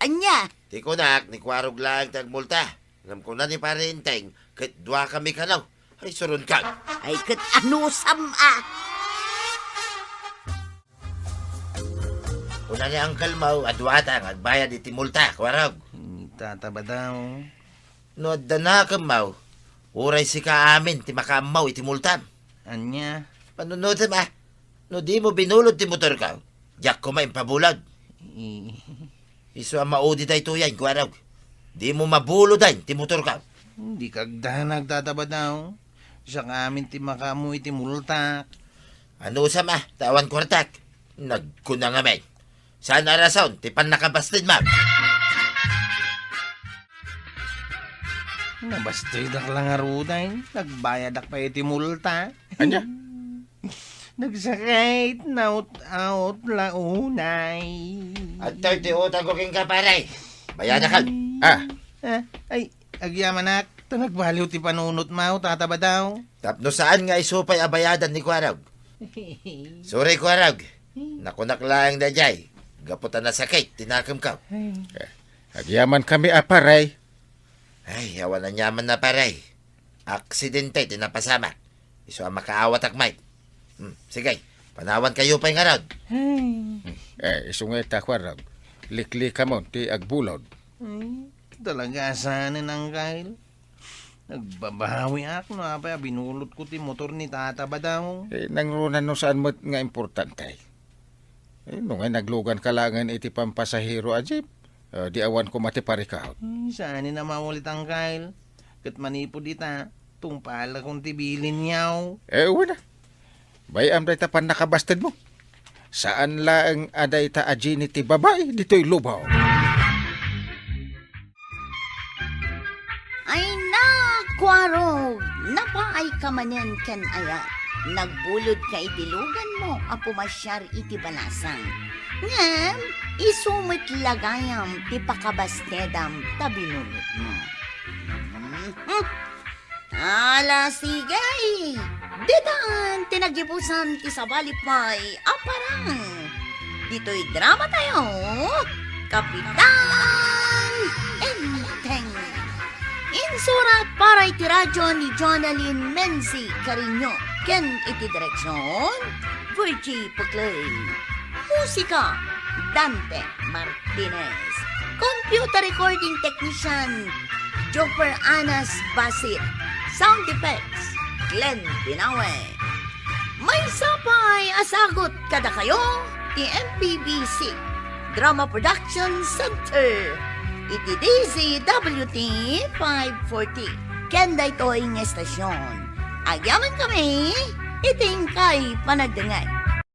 Ania? Ti kunak, ni Kuarog laeng ti agmulta. Ngem kuna ni Pari Inteng, ket duakami kano. Ay, suronka. Ay, ket anusam, a? Kuna ni Uncle Mau a duata nga agbayad iti multa, Kuarog. Ni Tata Badaw. No adda nakemmo, uray sika amin ti makaammo iti multam. Ania? Panunotem, a. No dimo binulod ti motorko, diak koma impabulod. I- Isu a maudi daytoyen, Kuarog. Dimo mabulodan ti motorko. Dika agdanag, Tata Badaw. Siak amin ti makaammo iti multak. Anusam, a, ta awan kuartak. Nagkuna ngamin. Saan a rason ti pannakabastedmo? Nabastedak la ngaruden, nagbayadak pay iti multa. Ania? Nagsakit, naut-aut la unay. Adtoy ti utangko kenka, pare. Bayadakan. Ah. Ah, ay, agyamanak, ta nagbaliw ti panunotmo, Tata Badaw. Tapno saan nga isu pay a bayadan ni Kuarog. Sorry, Kuarog. Nakunak laeng daydiay. Gapu ta nasakit ti nakemko. Ay. Eh, agyamankami a, pare. Ay, awan aniamanna, pare. Aksidente ti napasamak. Isu a makaawatak met. Hmm, sige, panawankayo pay ngarud. Ay. Hmm, eh, isu nga ita, Kuarog. Liklikamon ti agbulod. Ay, talaga saan, Uncle? Nagbabawiak no apay a binulodko ti motor ni Tata Badaw. Eh, nangruna no saan met nga importante. Eh, no ngay nagluganka laengen iti pampasahero a jeep, eh, di awan koma ti parikut. Eh, saan a maulit, Uncle. Ket manipud ita, tungpalakon ti bilinyo. Eh, wen a. Bay-am dayta pannakabastedmo. Saan laeng a dayta a Jenny ti babai ditoy lubong. Ay, Kuarog, napaayka manen ken ayat. nagbulodka iti luganmo a pumasiar iti balasang. Ngem, isu met la gayam ti pakabastedam ta binulodmo. Mhm. Ala, sige! Ditan ti nagibusan ti sabali pay a parang. Ditoy dramatayo, Kapitan Enteng. Insurat para iti radyo ni Jonalyn Menzi Cariño ken iti direksyon, Virgie Puclay. Musika, Dante Martinez. Computer recording technician, Joper Anas Basit. Sound effects, Glenn Binawe. Maysa pay a sagut kadakayo ti M P B C Drama Production Center iti D Z W T five forty. Ken daytoy nga estasyon, agyamankami iti inkay panagdengngeg.